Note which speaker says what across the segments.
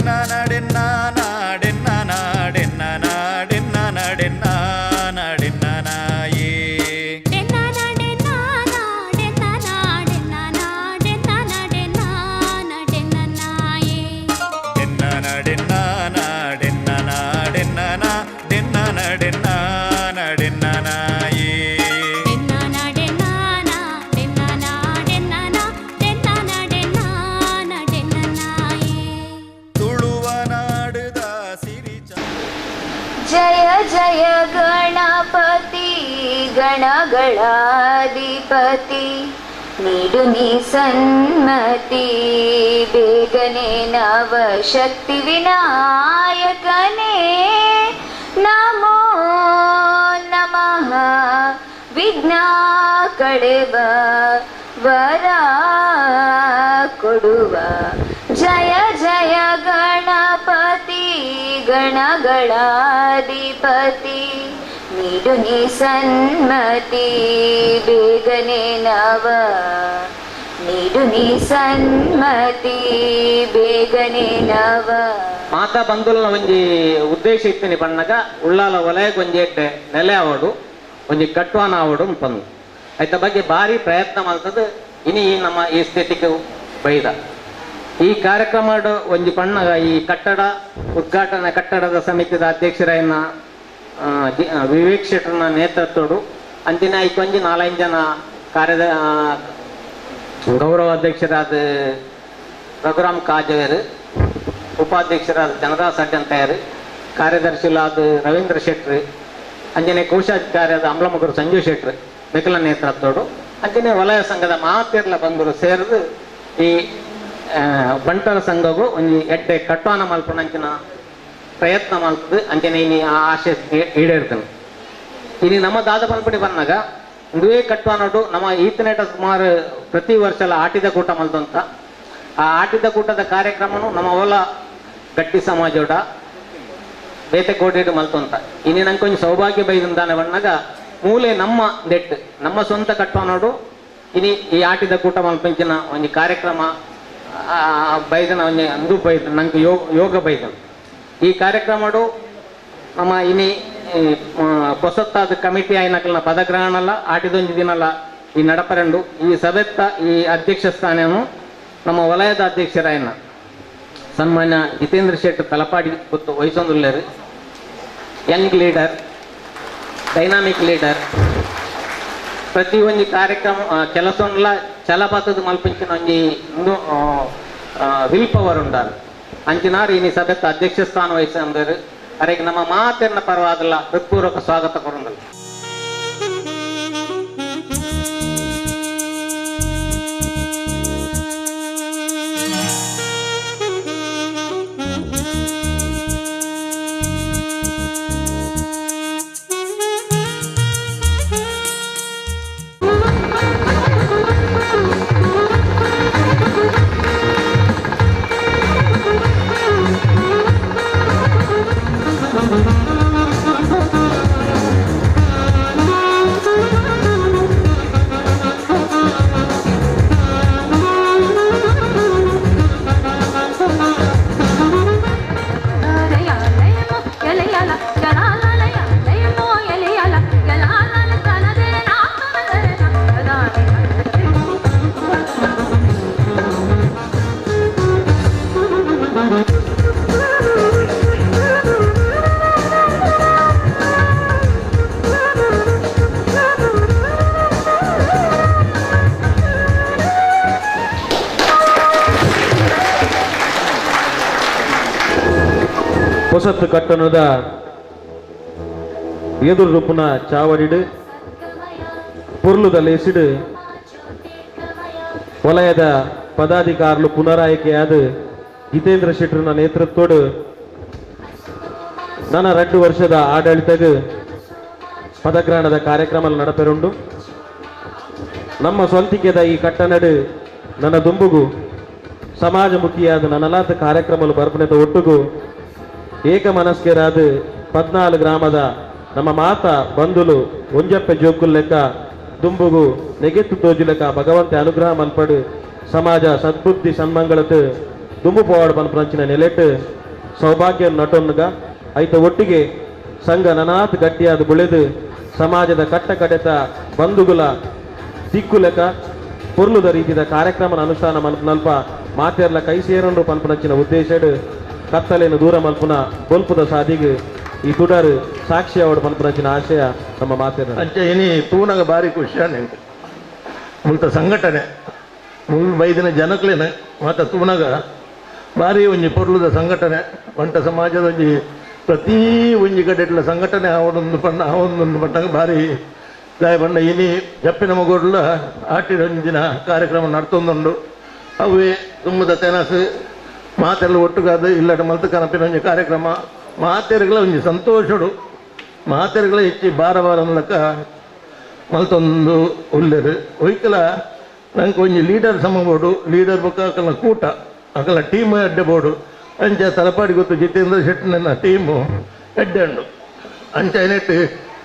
Speaker 1: ಡೆನ್ನ ನಾಡೆನ್ನ ನಾಡೆನ್ನ ನಾಡೆನ್ನ ನಾಡೆನ್ನ ನಾಡೆನ್ನಾಯೇ.
Speaker 2: ಡೆನ್ನ ಡೆನ್ನ ಡೆನ್ನ ಡೆನ್ನ ಡೆನ್ನ ಡೆನ್ನ ಡೆನ್ನ ಡೆನ್ನಾಯೇ.
Speaker 1: ಡೆನ್ನ ನಾಡೆನ್ನ ಡೆನ್ನ ನಾಡೆನ್ನ ಡೆನ್ನ ಡೆನ್ನ ಡೆನ್ನಾಯೇ.
Speaker 2: ತುಳುವ ನಾಡುದ ಸಿರಿ.
Speaker 3: ಜಯ ಜಯ ಗಣಪತಿ, ಗಣಗಳಾಧಿಪತಿ, ನೀಡು ನೀ ಸನ್ಮತಿ, ಬೇಗನೆ ನವ ಶಕ್ತಿ ವಿನಾಯಕನೇ. ನಮೋ ನಮಃ, ವಿಘ್ನ ಕಳೆವ, ವರ ಕೊಡುವ. ಜಯ ಜಯ ಗಣಪತಿ, ಗಣಗಳಾಧಿಪತಿ, ನೀಡು ನೀ ಸನ್ಮತಿ, ಬೇಗನೆ ನವ, ನೀಡು ನೀ ಸನ್ಮತಿ, ಬೇಗನೆ ನವ.
Speaker 4: ಮಾತಾ ಬಂಧುಲನ ಒಂಜಿ ಉದ್ದೇಶ ಇತ್ತಿನಿ ಪಣ್ಣಗ ಉಳ್ಳಾಲ ವಲಯಕ್ಕೆ ಒಂಜಿ ಎಡ್ಡೆ ನೆಲೆ ಆವಡು, ಒಂಜಿ ಕಟ್ವಾನ ಆವಡು ಪಂದು. ಐತ ಬಗ್ಗೆ ಭಾರಿ ಪ್ರಯತ್ನ ಮಾಡ್ತದೆ. ಇನಿ ಈ ನಮ್ಮ ಈ ಸ್ಥಿತಿಗೆ ಬೈದ ಈ ಕಾರ್ಯಕ್ರಮ ಒಂಜಿ ಪಣ್ಣಗ ಈ ಕಟ್ಟಡ ಉದ್ಘಾಟನೆ ಕಟ್ಟಡದ ಸಮಿತಿದ ಅಧ್ಯಕ್ಷರಾಯನ ವಿವೇಕ್ ಶೆಟ್ಟರ್ನ ನೇತೃತ್ವಡು, ಅಂಚಿನ ಐಕೊಂಜಿ ನಾಲೈದು ಜನ ಕಾರ್ಯದ ಗೌರವ ಅಧ್ಯಕ್ಷರಾದ ರಘುರಾಮ್ ಕಾಜವೇರು, ಉಪಾಧ್ಯಕ್ಷರಾದ ಚಂದ್ರದಾಸ್ ಅಡ್ಡಂತಯ್ಯರು, ಕಾರ್ಯದರ್ಶಿಗಳಾದ ರವೀಂದ್ರ ಶೆಟ್ರು, ಅಂಜನೆ ಕೋಶಾಧಿಕಾರಿಯಾದ ಅಂಬ್ಲಮಗುರು ಸಂಜು ಶೆಟ್ರು ಮೆಕಲ ನೇತೃತ್ವಡು, ಅಂಜನೆ ವಲಯ ಸಂಘದ ಮಾತೆರ್ಲ ಬಂದರು ಸೇರಿದು ಈ ಬಂಟರ ಸಂಘಗೂ ಒಂಜಿ ಎಡ್ಡೆ ಕಟ್ವಾನ ಮಲ್ಪುನಂಚಿನ ಪ್ರಯತ್ನ ಮಲ್ತದು. ಅಂಚನೆ ಇನಿ ಆ ಆಶೆ ಈಡೇರ್ತನೆ. ಇನಿ ನಮ್ಮ ದಾದ ಪಲ್ಪಡಿ ಬಂದಾಗ ಇಂದುವೇ ಕಟ್ವಾನೋಡು ನಮ್ಮ ಈತನೇಟ ಸುಮಾರು ಪ್ರತಿ ವರ್ಷ ಆಟಿದ ಕೂಟ ಮಲ್ತಂತ ಆ ಆಟಿದ ಕೂಟದ ಕಾರ್ಯಕ್ರಮನು ನಮ್ಮ ಓಲ ಗಟ್ಟಿ ಸಮಾಜೋಡ ಬೇತೆ ಕೋಟಿಡು ಮಲ್ತಂತ. ಇನಿ ನಂಗೆ ಕೊಂಚ ಸೌಭಾಗ್ಯ ಬೈದಂದಾನೆ ಬಣ್ಣಾಗ ಮೂಲೆ ನಮ್ಮ ದೆಟ್ಟು ನಮ್ಮ ಸ್ವಂತ ಕಟ್ವಾನೋಡು ಇನಿ ಈ ಆಟಿದ ಕೂಟ ಮಲ್ಪಂಚಿನ ಒಂಜಿ ಕಾರ್ಯಕ್ರಮ ಬೈದನ ಒಂಜಿ ಅಂದು ಬೈದ ನಂಗೆ ಯೋಗ ಬೈದನ. ಈ ಕಾರ್ಯಕ್ರಮಡು ನಮ್ಮ ಇನಿ ಹೊಸತ್ತಾದ ಕಮಿಟಿ ಆಯ್ನಕಲ್ನ ಪದಗ್ರಹಣಲ್ಲ ಆಟಿದೊಂಜಿ ದಿನಲ್ಲ ಈ ನಡಪರಂಡು. ಈ ಸಭೆತ್ತ ಈ ಅಧ್ಯಕ್ಷ ಸ್ಥಾನನು ನಮ್ಮ ವಲಯದ ಅಧ್ಯಕ್ಷರಾಯನ ಸನ್ಮಾನ್ಯ ಜಿತೇಂದ್ರ ಶೆಟ್ಟಿ ತಲಪಾಡಿ ಗೊತ್ತು ವಹಿಸೊಂದುಲ್ಲೇರು. ಯಂಗ್ ಲೀಡರ್, ಡೈನಾಮಿಕ್ ಲೀಡರ್, ಪ್ರತಿ ಒಂಜಿ ಕಾರ್ಯಕ್ರಮ ಕೆಲಸನ್ಲ ಚಲಪತದ ಮಲ್ಪಂಚಿನ ಒಂಜಿ will power ಉಂಡಾರು. ಅಂಚಿನಾರು ಇನಿ ಸಭೆತ್ತ ಅಧ್ಯಕ್ಷ ಸ್ಥಾನ ವಹಿಸಂದರು. ಅರೆಗೆ ನಮ್ಮ ಮಾತೆರ್ನ ಪರವಾದಲ್ಲ ಹೃತ್ಪೂರ್ವಕ ಸ್ವಾಗತ ಕೊರಂದಲ್ಲ.
Speaker 5: ಹೊಸತ್ತು ಕಟ್ಟಣದ ಎದುರು ರೂಪುನ ಚಾವಡಿಡು ಪುರ್ಲುದ ಲೇಸಿಡು ವಲಯದ ಪದಾಧಿಕಾರುಲು ಪುನರಾಯ್ಕೆಯಾದ ಜಿತೇಂದ್ರ ಶೆಟ್ಟರ್ನ ನೇತೃತ್ವಡು ನನ್ನ 2 ವರ್ಷದ ಆಡಳಿತಗ ಪದಗ್ರಹಣದ ಕಾರ್ಯಕ್ರಮ ನಡಪೆರುಂಡು. ನಮ್ಮ ಸ್ವಂತಿಕೆದ ಈ ಕಟ್ಟನಡು ನನ್ನ ದುಂಬುಗು ಸಮಾಜಮುಖಿಯಾದ ನನ್ನಲಾತ ಕಾರ್ಯಕ್ರಮಲು ಬರ್ಪಣೆದ ಒಟ್ಟುಗು ಏಕ ಮನಸ್ಕರಾದ 14 ಗ್ರಾಮದ ನಮ್ಮ ಮಾತ ಬಂಧುಲು ಒಂಜಪ್ಪೆ ಜೋಕುಲ್ ಲೆಕ್ಕ ದುಂಬುಗು ನೆಗೆತ್ತು ತೋಜು ಲೆಕ್ಕ ಭಗವಂತ ಅನುಗ್ರಹ ಮಲ್ಪಡು ಸಮಾಜ ಸದ್ಬುದ್ಧಿ ಸನ್ಮಂಗಳತ್ ದುಂಬು ಪೋವಾಡು ಪನ್ಪುನಂಚಿನ ನೆಲೆಟ್ ಸೌಭಾಗ್ಯ ನಟೊನ್ನುಗ ಐತ ಒಟ್ಟಿಗೆ ಸಂಘ ನನಾತ್ ಗಟ್ಟಿಯಾದ ಬುಳೆದು ಸಮಾಜದ ಕಟ್ಟ ಕಡೆತ ಬಂಧುಗುಲ ದಿಕ್ಕುಲೆಕ ಪೊರ್ಲುದ ರೀತಿದ ಕಾರ್ಯಕ್ರಮನ ಅನುಷ್ಠಾನ ಮಲ್ಪನಲ್ಪ ಮಾತೆರ್ಲ ಕೈ ಸೇರೊಂಡು ಪನ್ಪುನಂಚಿನ ಉದ್ದೇಶಡ್ ಕತ್ತಲೆಯನ್ನು ದೂರ ಮಲ್ಪುನ ಬೊಲ್ಪುದ ಸಾದಿಗ್ ಈ ತುಡರು ಸಾಕ್ಷಿ ಅವಡು ಪನ್ಪುನಂಚಿನ ಆಶಯ ನಮ್ಮ ಮಾತೆರ್.
Speaker 6: ಅಂಚೆ ಇನಿ ತೂನಗ ಬಾರಿ ಖುಷಿಯಾನೆ ಮುಲ್ತ ಸಂಘಟನೆ ಮುಲ್ ಬೈದಿನ ಜನಕ್ಲೇನ ಮಾತ ತೂನಗ ಬಾರಿ ಒಂಜಿ ಪೊರ್ಲುದ ಸಂಘಟನೆ ಬಂಟ ಸಮಾಜದ ಒಂಜಿ ಪ್ರತಿ ಒಂಜಿ ಕಡೆಟ್ಲ ಸಂಘಟನೆ ಅವನೊಂದು ಪಣ್ಣ ಅವನೊಂದು ಪಟ್ಟಾಗ ಭಾರಿ ದಾಯ ಬಣ್ಣ ಇನಿ ಜಪ್ಪಿನ ಮಗೋಡ್ಲ ಆಟಿನ ಒಂಜಿನ ಕಾರ್ಯಕ್ರಮ ನಡ್ತೊಂದುಂಡು. ಅವೇ ತುಂಬದ ತೆನಸು ಮಾತೆಲ್ಲ ಒಟ್ಟುಗಾದ ಇಲ್ಲಟ ಮಲ್ತು ಕನಪಿನ ಒಂಜಿ ಕಾರ್ಯಕ್ರಮ ಮಾತೆರ್ಗಳ ಒಂಜಿ ಸಂತೋಷಡು ಮಾತೆರ್ಗಳ ಹೆಚ್ಚಿ ಬಾರ ಬಾರ ಅನ್ಲಕ್ಕ ಮಲ್ತೊಂದು ಉಲ್ಲೇರು. ಒಯ್ಕಲ ನಂಗೆ ಒಂಜಿ ಲೀಡರ್ ಸಮ ಬೋಡು ಲೀಡರ್ ಬೊಕ್ಕ ಅಕಲ್ನ ಕೂಟ ಅಕಲ್ನ ಟೀಮ್ ಅಡ್ಡೆ ಬೋಡು ಅಂಚ ತಲಪಾಡಿ ಗೊತ್ತು ಜಿತೇಂದ್ರ ಶೆಟ್ಟಿನ ಟೀಮು ಎಡ್ಡೆ ಉಂಡು. ಅಂಚ ಏನೆಟ್ಟು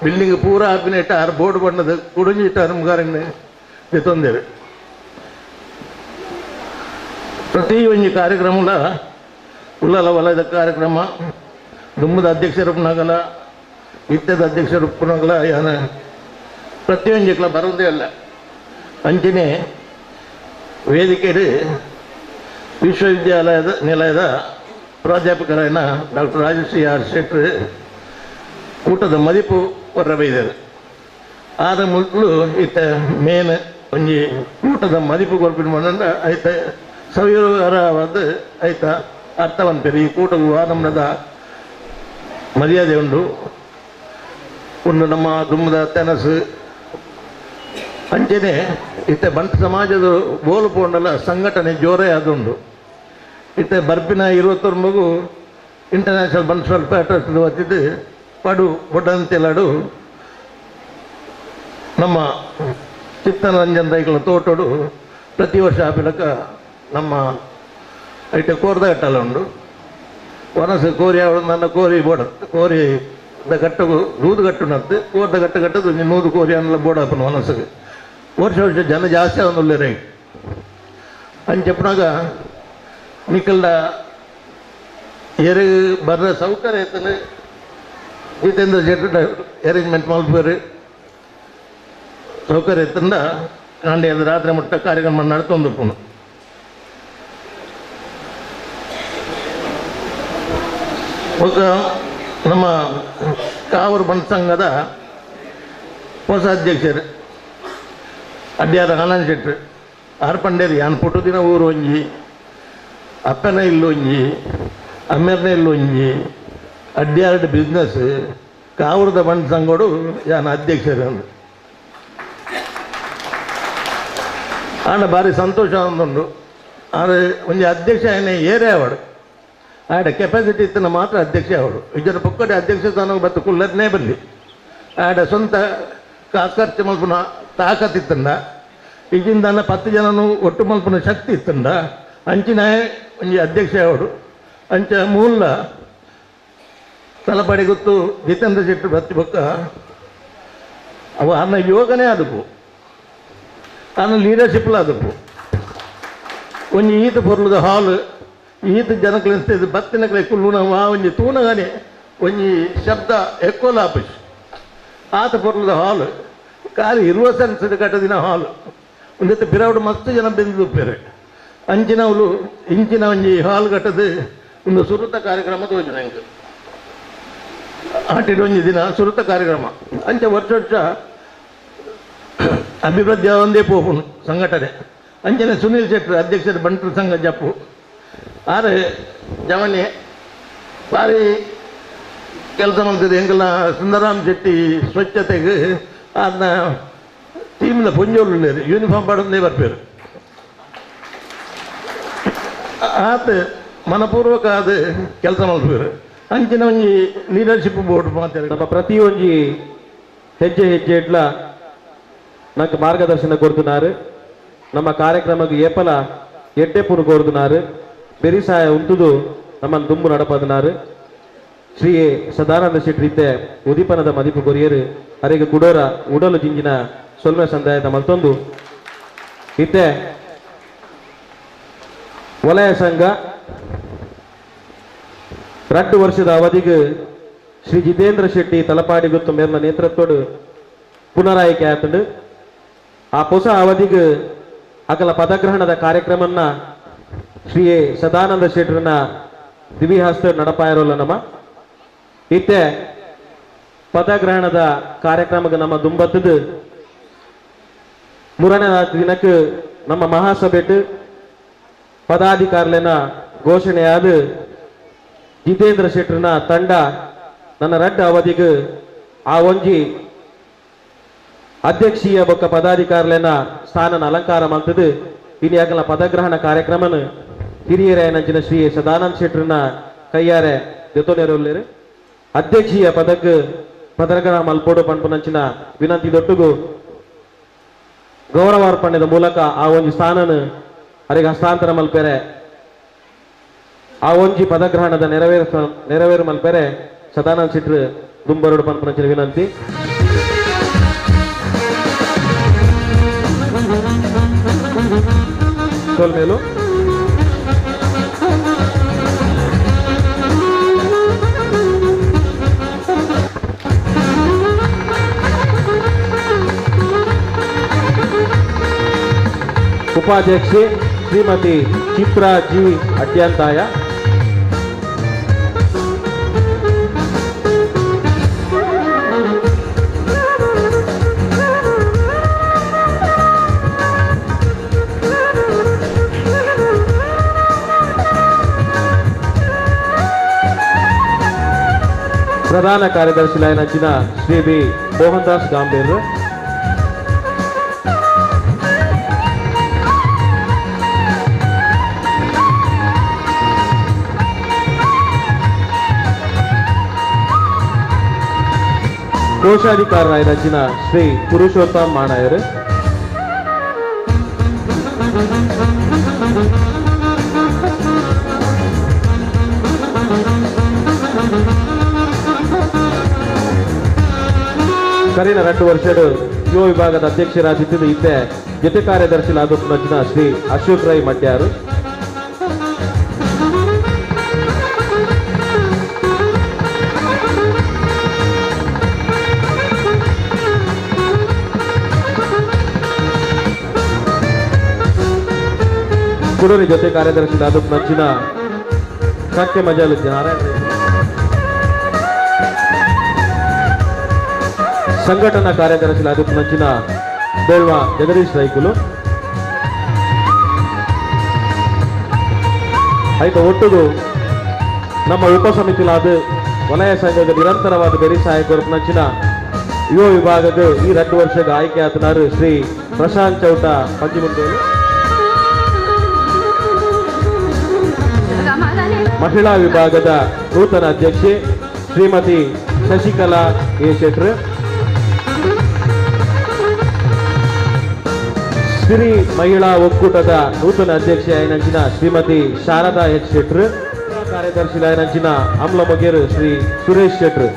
Speaker 6: ಬಿಲ್ಡಿಂಗ್ ಪೂರ ಆಪಿನೆಟ್ಟು ಆರು ಬೋರ್ಡ್ ಬಣ್ಣದ ಕುಡುಂಜಿಟ್ಟು ಅನುಮಗಾರನ್ನು ಜೊತೊಂದೇರು. ಪ್ರತಿ ಒಂಜಿ ಕಾರ್ಯಕ್ರಮಲ ಉಲ್ಲಲ ವಲಯದ ಕಾರ್ಯಕ್ರಮ ದುಮ್ಮದ ಅಧ್ಯಕ್ಷರಪ್ಪನಾಗಲ ಇತ್ತದ ಅಧ್ಯಕ್ಷರಪ್ಪನಾಗಲ ಯಾನ ಪ್ರತಿಯೊಂಜಿಕ್ಲ ಬರೋದೇ ಅಲ್ಲ. ಅಂಚನೆ ವೇದಿಕೆ ವಿಶ್ವವಿದ್ಯಾಲಯದ ನಿಲಯದ ಪ್ರಾಧ್ಯಾಪಕರಾಯನ ಡಾಕ್ಟರ್ ರಾಜಶ್ರೀ ಆರ್ ಶೆಟ್ಟರ್ ಕೂಟದ ಮದಿಪು ಹೊರಬೈದರು. ಆದ ಮೊದಲು ಇತ್ತ ಮೇನ್ ಒಂಜಿ ಕೂಟದ ಮದಿಪು ಕೊರ್ಪಿನ ಮಂಡ ಐತ ಸವಿರವಾದ ಐತ ಅರ್ಥವಂತರಿ ಈ ಕೂಟವು ನಮ್ಮದ ಮರ್ಯಾದೆ ಉಂಡು ಉಂಡು ನಮ್ಮ ದುಮ್ಮದ ತೆನಸು ಅಂಚನೆ ಇತ್ತ ಬಂಟ ಸಮಾಜದ ಬೋಲು ಪೋಂಡಲ ಸಂಘಟನೆ ಜೋರೇ ಅದುಂಡು. ಇತ್ತ ಬರ್ಪಿನ 29 ಇಂಟರ್ನ್ಯಾಷನಲ್ ಬಂಟ್ಸ್ ವೆಲ್ಫೇರ್ ಟ್ರಸ್ಟ್ ವತಿದ್ದು ಪಡು ಬೊಡ್ಡಂತೆಲಡು ನಮ್ಮ ಚಿತ್ತರಂಜನ್ ರೈಗಳ ತೋಟಡು ಪ್ರತಿ ವರ್ಷ ಆಪಿಲಕ ನಮ್ಮ ಐಟ ಕೋರ್ದ ಕಟ್ಟಲ ಉಂಡು. ವನಸು ಕೋರಿ ಅವಳು ನನ್ನ ಕೋರಿ ಬೋಡ ಕೋರಿ ಕಟ್ಟಗು ನೂದು ಕಟ್ಟುನತ್ತು ಕೋರ್ದ ಕಟ್ಟು ಕಟ್ಟದು ನೂದು ಕೋರಿ ಅನ್ನಲ್ಲ ಬೋಡಪ್ಪನ ವನಸುಗೆ ವರ್ಷ ವರ್ಷ ಜನ ಜಾಸ್ತಿ ಅವನುಳ್ಳೇ ಅಂಚೆಪ್ಪನಾಗ ನಿಕಲ್ದ ಎರು ಬರ್ರ ಸೌಕರ್ಯ ಇತ್ತಂದ್ರೆ ಜಿತೇಂದ್ರ ಶೆಟ್ಟಿ ಅರೇಂಜ್ಮೆಂಟ್ ಮಲ್ಪೇರು ಸೌಕರ್ಯ ಇತ್ತಂದ ಕಾಂಡೆ ರಾತ್ರಿ ಮುಟ್ಟ ಕಾರ್ಯಕ್ರಮ ನಡ್ತೊಂದು ಪುನ. ನಮ್ಮ ಕಾವೂರು ಬಂಟ ಸಂಘದ ಹೊಸ ಅಧ್ಯಕ್ಷರು ಅಡ್ಯಾರ ಆನಂದ್ ಶೆಟ್ರು ಆರ್ಪಂಡೇರಿ ಯಾನ್ ಪುಟ್ಟುದಿನ ಊರು ಒಂಜಿ ಅಪ್ಪನ ಇಲ್ಲೊಂಜಿ ಅಮ್ಮೆರ್ನ ಇಲ್ಲೊಂಜಿ ಅಡ್ಯಾರಡ್ ಬಿಸ್ನೆಸ್ ಕಾವೂರದ ಬಂಟ ಸಂಘಡು ಯಾನ್ ಅಧ್ಯಕ್ಷರು. ಆಂಡ ಭಾರಿ ಸಂತೋಷ ಅಂದುಂಡು. ಆದರೆ ಒಂಜಿ ಅಧ್ಯಕ್ಷ ಏನೇ ಏರೇ ಅವಡು ಆಡ ಕೆಪಾಸಿಟಿ ಇತ್ತನ ಮಾತ್ರ ಅಧ್ಯಕ್ಷ ಅವಡು ಇದರ ಪೊಕ್ಕಡೆ ಅಧ್ಯಕ್ಷ ಸ್ಥಾನ ಬತ್ತು ಕುಲ್ಲರ್ನೇ ಬರಲಿ ಆಡ ಸ್ವಂತ ಖರ್ಚು ಮಲ್ಪುನ ತಾಕತ್ ಇತ್ತಂಡ ಈಗಿಂದ 10 ಜನನು ಒಟ್ಟು ಮಲ್ಪುನ ಶಕ್ತಿ ಇತ್ತಂಡ ಅಂಚಿನ ಒಂಜಿ ಅಧ್ಯಕ್ಷ ಅವಡು. ಅಂಚ ಮೂಲ ತಲಪಾಡಿ ಗೊತ್ತು ಜಿತೇಂದ್ರ ಶೆಟ್ಟಿ ಪ್ರತಿ ಬೊಕ್ಕ ಅವ ಅನ್ನ ಯೋಗನೇ ಅದಪ್ಪು ಅನ್ನ ಲೀಡರ್ಶಿಪ್ಲ ಅದಪ್ಪು ಒಂಜಿ ಈತ ಪೊರ್ಲುದ ಹಾಲ್ ಈತ ಜನಕ್ಲೆನ್ಸ್ತಿದ್ದು ಬತ್ತಿನಕ್ಲೆ ಕುಲ್ಲುನ ವಾ ಒಂಜಿ ತೂನಗನೆ ಒಂಜಿ ಶಬ್ದ ಎಕ್ಕೋಲ ಆಪುಜಿ ಆತ ಪೊರ್ಲುದ ಹಾಲ್ ಖಾಲಿ 20 ಸೆನ್ಸ್ ಕಟ್ಟದಿನ ಹಾಲ್ ಒಂದಿತ್ತು ಪಿರವಡು ಮಸ್ತ್ ಜನ ಬೆಂದು ಉಪ್ಪೇರು ಅಂಚಿನವಳು ಇಂಚಿನ ಒಂಜಿ ಹಾಲ್ ಕಟ್ಟದು ಒಂದು ಸುರುತ ಕಾರ್ಯಕ್ರಮ ತೋಜನ ಎಂಕ್ ಆಟಿಡ್ ಒಂಜಿ ದಿನ ಸುರುತ ಕಾರ್ಯಕ್ರಮ ಅಂಚ ವರ್ಷ ವರ್ಷ ಅಭಿವೃದ್ಧಿ ಒಂದೇ ಪೋಪುನು ಸಂಘಟನೆ. ಅಂಚನೆ ಸುನೀಲ್ ಶೆಟ್ಟರ್ ಅಧ್ಯಕ್ಷರು ಬಂಟರ ಸಂಘ ಜಪ್ಪು ಆರೆ ಜವನಿ ಭಾರಿ ಕೆಲಸ ಮಾಡ್ತಿದ್ದೆ ಎಂಕಲ್ನ ಸುಂದರಾಮ್ ಶೆಟ್ಟಿ ಸ್ವಚ್ಛತೆಗೆ ಅದನ್ನ ಟೀಮ್ನ ಪುಂಜೋಲು ಯೂನಿಫಾರ್ಮ್ ಪಾಡೊಂದೇ ಬರ್ಪೇರು ಆತ ಮನಪೂರ್ವಕ ಅದು ಕೆಲಸ ಮಾಡ್ಪೇರು. ಅಂಚಿನ ಒಂಜಿ ಲೀಡರ್ಶಿಪ್ ಬೋರ್ಡ್ ಮಾತಾಡ
Speaker 5: ನಮ್ಮ ಪ್ರತಿಯೊಂಜಿ ಹೆಜ್ಜೆ ಹೆಜ್ಜೆ ಇಡ್ಲ ನಂಗೆ ಮಾರ್ಗದರ್ಶನ ಕೊಡ್తున్నారు. ನಮ್ಮ ಕಾರ್ಯಕ್ರಮಕ್ಕೆ ಏಪಲ ಎಡ್ಡೆಪುರು ಕೋರ್ದುನಾರು ಬೆರಿಸಾಯ ಉಂಟುದು ನಮ್ಮನ್ನು ದುಂಬು ನಡಪದನಾರು ಶ್ರೀ ಸದಾನಂದ ಶೆಟ್ಟಿ ಉದೀಪನದ ಮದಿಪು ಕೊರಿಯರು ಅರೆಗೆ ಕುಡೋರ ಉಡಲು ಜಿಂಜಿನ ಸೊಲ್ಮೆ ಸಂದಾಯದ ಮಲ್ತೊಂದು ಇತ್ತೆ ವಲಯ ಸಂಘ 2 ವರ್ಷದ ಅವಧಿಗೆ ಶ್ರೀ ಜಿತೇಂದ್ರ ಶೆಟ್ಟಿ ತಲಪಾಡಿ ಗುತ್ತು ಮೇರ್ನ ನೇತೃತ್ವಡು ಪುನರಾಯ್ಕೆ ಆತಂಡು. ಆ ಹೊಸ ಅವಧಿಗೆ ಅಕಲ ಪದಗ್ರಹಣದ ಕಾರ್ಯಕ್ರಮನ್ನ ಶ್ರೀ ಎ ಸದಾನಂದ ಶೆಟ್ಟರನ್ನ ದಿವಿಹಸ್ತ ನಡಪಾಯಿರೋಲ್ಲ ನಮ್ಮ ಇತ್ತೆ ಪದಗ್ರಹಣದ ಕಾರ್ಯಕ್ರಮಕ್ಕೆ ನಮ್ಮ ದುಂಬತ್ತದು 3ನೇ ದಿನಕ್ಕೆ ನಮ್ಮ ಮಹಾಸಭೆಟ್ ಪದಾಧಿಕಾರಿನ ಘೋಷಣೆಯಾದ ಜಿತೇಂದ್ರ ಶೆಟ್ಟರನ ತಂಡ ನನ್ನ 2 ಅವಧಿಗೆ ಆ ಒಂಜಿ ಅಧ್ಯಕ್ಷೀಯ ಬೊಕ್ಕ ಪದಾಧಿಕಾರಿನ ಸ್ಥಾನನ ಅಲಂಕಾರ ಮಾಡ್ತದೆ. ಇನ್ನು ಯಾಕಲ್ಲ ಪದಗ್ರಹಣ ಕಾರ್ಯಕ್ರಮನ ಹಿರಿಯರಾಯನಂಚಿನ ಶ್ರೀ ಸದಾನಂದ ಶೆಟ್ಟರನ ಕೈಯಾರೆ ದೆತೊನೆರೊಲ್ಲೇರು. ಅಧ್ಯಕ್ಷೀಯ ಪದಕ್ಕೆ ಪದಗ್ರಹಣ ಮಲ್ಪೋಡು ಪನ್ಪುನಂಚಿನ ವಿನಂತಿ ದೊಟ್ಟುಗು ಗೌರವಾರ್ಪಣೆದ ಮೂಲಕ ಆ ಒಂಜಿ ಸ್ಥಾನನ ಅರಿಗೆ ಹಸ್ತಾಂತರ ಮಲ್ಪೆರೆ ಆ ಒಂಜಿ ಪದಗ್ರಹಣದ ನೆರವೇರು ಮಲ್ಪೆರೆ ಸದಾನಂದ ಶೆಟ್ಟರು ದುಂಬರೋಡು ಪನ್ಪುನಂಚಿನ ವಿನಂತಿ. ಮೇಲು ಉಪಾಧ್ಯಕ್ಷೆ ಶ್ರೀಮತಿ ಚಿತ್ರಾ ಜಿ ಅಡ್ಯಂತಾಯ, ಪ್ರಧಾನ ಕಾರ್ಯದರ್ಶಿ ಲೈನಂಚಿನ ಶ್ರೀ ಬಿ ಮೋಹನ್ ದಾಸ್ ಗಾಂಭೀರ್, ಕೋಶಾಧಿಕಾರರಾಯರಂಚಿನ ಶ್ರೀ ಪುರುಷೋತ್ತಮ್ ಮಾಣಾಯರು, ಕರಿನ 2 ವರ್ಷದ ಯುವ ವಿಭಾಗದ ಅಧ್ಯಕ್ಷರಾಗಿದ್ದು ಇತ್ತೆ ಜೊತೆ ಕಾರ್ಯದರ್ಶಿಲಾದ ಶ್ರೀ ಅಶೋಕ್ ರೈ ಮಡ್ಯಾರು, ಕುಡೂರಿ ಜೊತೆ ಕಾರ್ಯದರ್ಶಿಲಾದ ಕಕ್ಕೆ ಮಜಾಲು ನಾರಾಯಣ, ಸಂಘಟನಾ ಕಾರ್ಯದರ್ಶಿಲಾದ ಬೇಳ್ವ ಜಗದೀಶ್ ರೈಕುಲು, ಆಯ್ತು ಒಟ್ಟುಗು ನಮ್ಮ ಉಪಸಮಿತಿಲಾದ ವಲಯ ಸಂಘದ ನಿರಂತರವಾದ ಬೆರಿ ಸಹಾಯಕರಪ್ನಂಚಿನ ಯುವ ವಿಭಾಗದ ಈ 2 ವರ್ಷದ ಆಯ್ಕೆ ಆತನಾರು ಶ್ರೀ ಪ್ರಶಾಂತ್ ಚೌಟ ಪಂಜಿಮುಂಡೇಲು, ಮಹಿಳಾ ವಿಭಾಗದ ನೂತನ ಅಧ್ಯಕ್ಷೆ ಶ್ರೀಮತಿ ಶಶಿಕಲಾ ಎ ಶೆಟ್ರ್, ಸಿರಿ ಮಹಿಳಾ ಒಕ್ಕೂಟದ ನೂತನ ಅಧ್ಯಕ್ಷೆ ಆಯನಂಚಿನ ಶ್ರೀಮತಿ ಶಾರದಾ ಎಚ್ ಶೆಟ್ರ್, ಕಾರ್ಯದರ್ಶಿ ಆಯನಂಚಿನ ಅಮ್ಲ ಮೊಗೇರು ಶ್ರೀ ಸುರೇಶ್ ಶೆಟ್ರ್.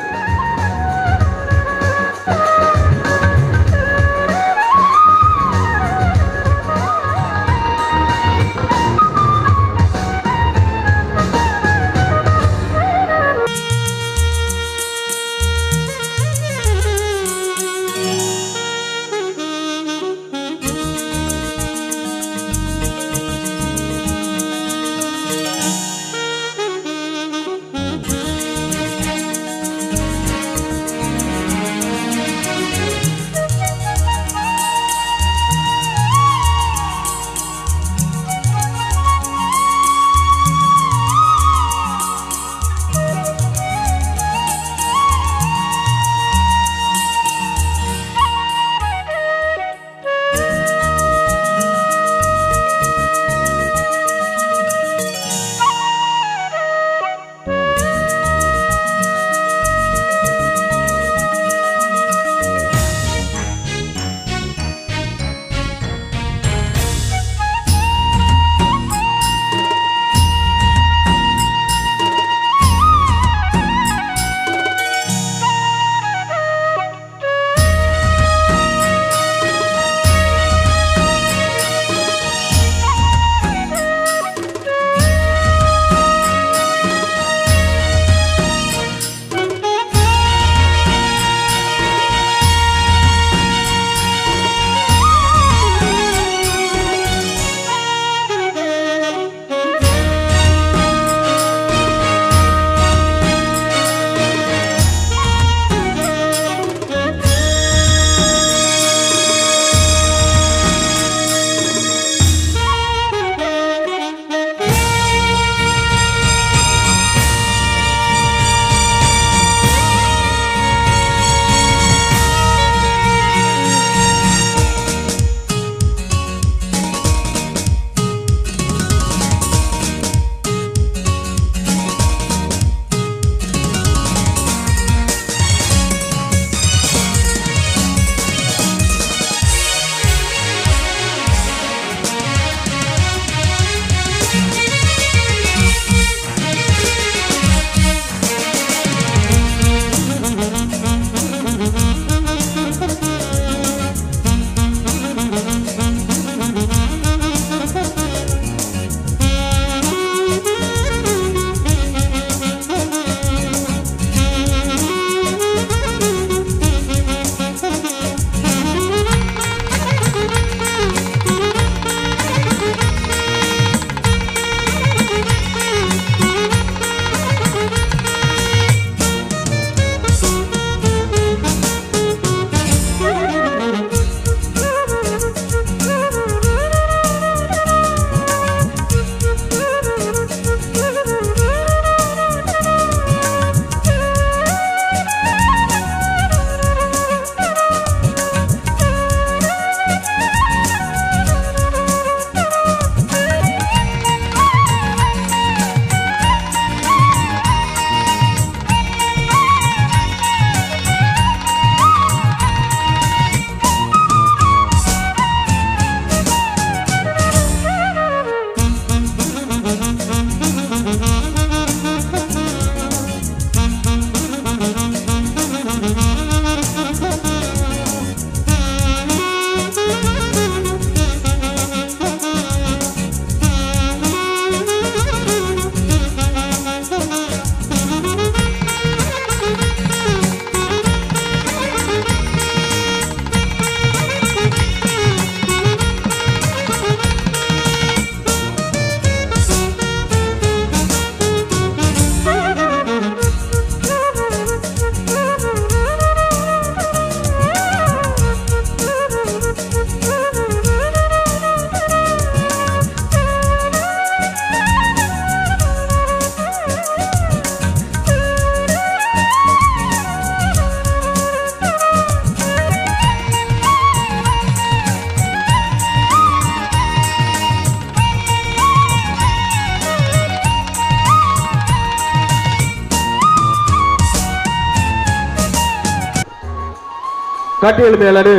Speaker 5: Kateel ಮೇಳಡು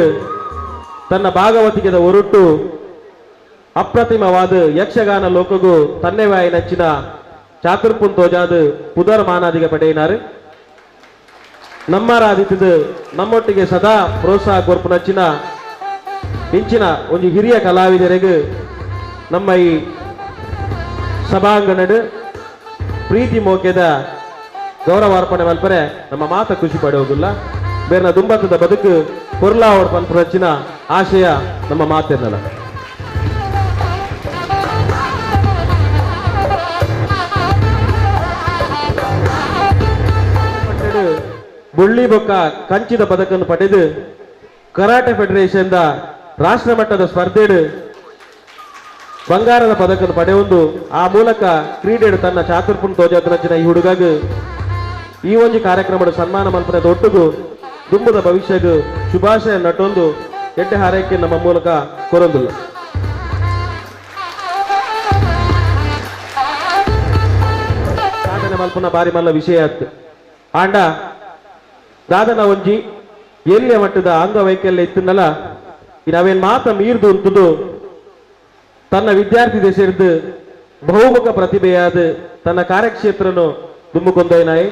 Speaker 5: ತನ್ನ ಭಾಗವತಿಕೆದ ಒರುಟ್ಟು ಅಪ್ರತಿಮವಾದ ಯಕ್ಷಗಾನ ಲೋಕಗೂ ತನ್ನೆವಾಯಿ ನಚ್ಚಿನ ಚಾತುರ್ಪುನ್ ತೋಜಾದ ಪುದರ್ ಮಾನಾದಿಗೆ ಪಡೆಯಿನಾರು. ನಮ್ಮರಾದಿತ್ತದ ನಮ್ಮೊಟ್ಟಿಗೆ ಸದಾ ಪ್ರೋತ್ಸಾಹ ಕೊರ್ಪು ನಚ್ಚಿನ ಇಂಚಿನ ಒಂದು ಹಿರಿಯ ಕಲಾವಿದರಿಗೆ ನಮ್ಮ ಈ ಸಭಾಂಗಣಡು ಪ್ರೀತಿ ಮೋಕೆದ ಗೌರವಾರ್ಪಣೆ ಮಲ್ಪರೆ ನಮ್ಮ ಮಾತ ಖುಷಿ ಪಡೆಯುವುದಿಲ್ಲ. ಬೇರ್ನ ದುಂಬತ್ತದ ಬದುಕು ಕೊರ್ಲಾ ಅವರ ಪನ್ಪು ಆಶಯ ನಮ್ಮ ಮಾತಿರ್ನಲ್ಲ. ಬುಳ್ಳಿ ಬೊಕ್ಕ ಕಂಚಿದ ಪದಕನ್ನು ಪಡೆದು ಕರಾಟೆ ಫೆಡರೇಷನ್ ರಾಷ್ಟ್ರ ಮಟ್ಟದ ಸ್ಪರ್ಧೆಡು ಬಂಗಾರದ ಪದಕನ್ನು ಪಡೆಯುವುದು ಆ ಮೂಲಕ ಕ್ರೀಡೆಡು ತನ್ನ ಚಾತುರ್ಪುನ್ ತೋಜಾದ ಈ ಹುಡುಗಾಗ ಈ ಒಂದು ಕಾರ್ಯಕ್ರಮದ ಸನ್ಮಾನ ಮಲ್ಪನದ ಒಟ್ಟುಗು ದುಂಬುದ ಭವಿಷ್ಯಗ ಶುಭಾಶಯ ನಟೊಂದು ಎಡ್ಡೆ ಹಾರೈಕೆ ನಮ್ಮ ಮೂಲಕ ಕೊರೊಂದಿಲ್ಲ. ಸಾಧನೆ ಮಲ್ಪನ ಬಾರಿ ಮಲ್ಲ ವಿಷಯ ಆಯ್ತು. ಆಂಡ ದಾದನ ಒಂಜಿ ಎಲ್ಲಿಯ ಮಟ್ಟದ ಅಂಗವೈಕಲ್ಯ ಇತ್ತನ್ನಲ್ಲ ನಾವೇನ್ ಮಾತ ಮೀರ್ದು ಉಂಟುದು ತನ್ನ ವಿದ್ಯಾರ್ಥಿ ದೆಸೆರ್ದು ಬಹುಮುಖ ಪ್ರತಿಭೆಯಾದ ತನ್ನ ಕಾರ್ಯಕ್ಷೇತ್ರನು ದುಂಬುಕೊಂದೋಯ್ನಾಯಿ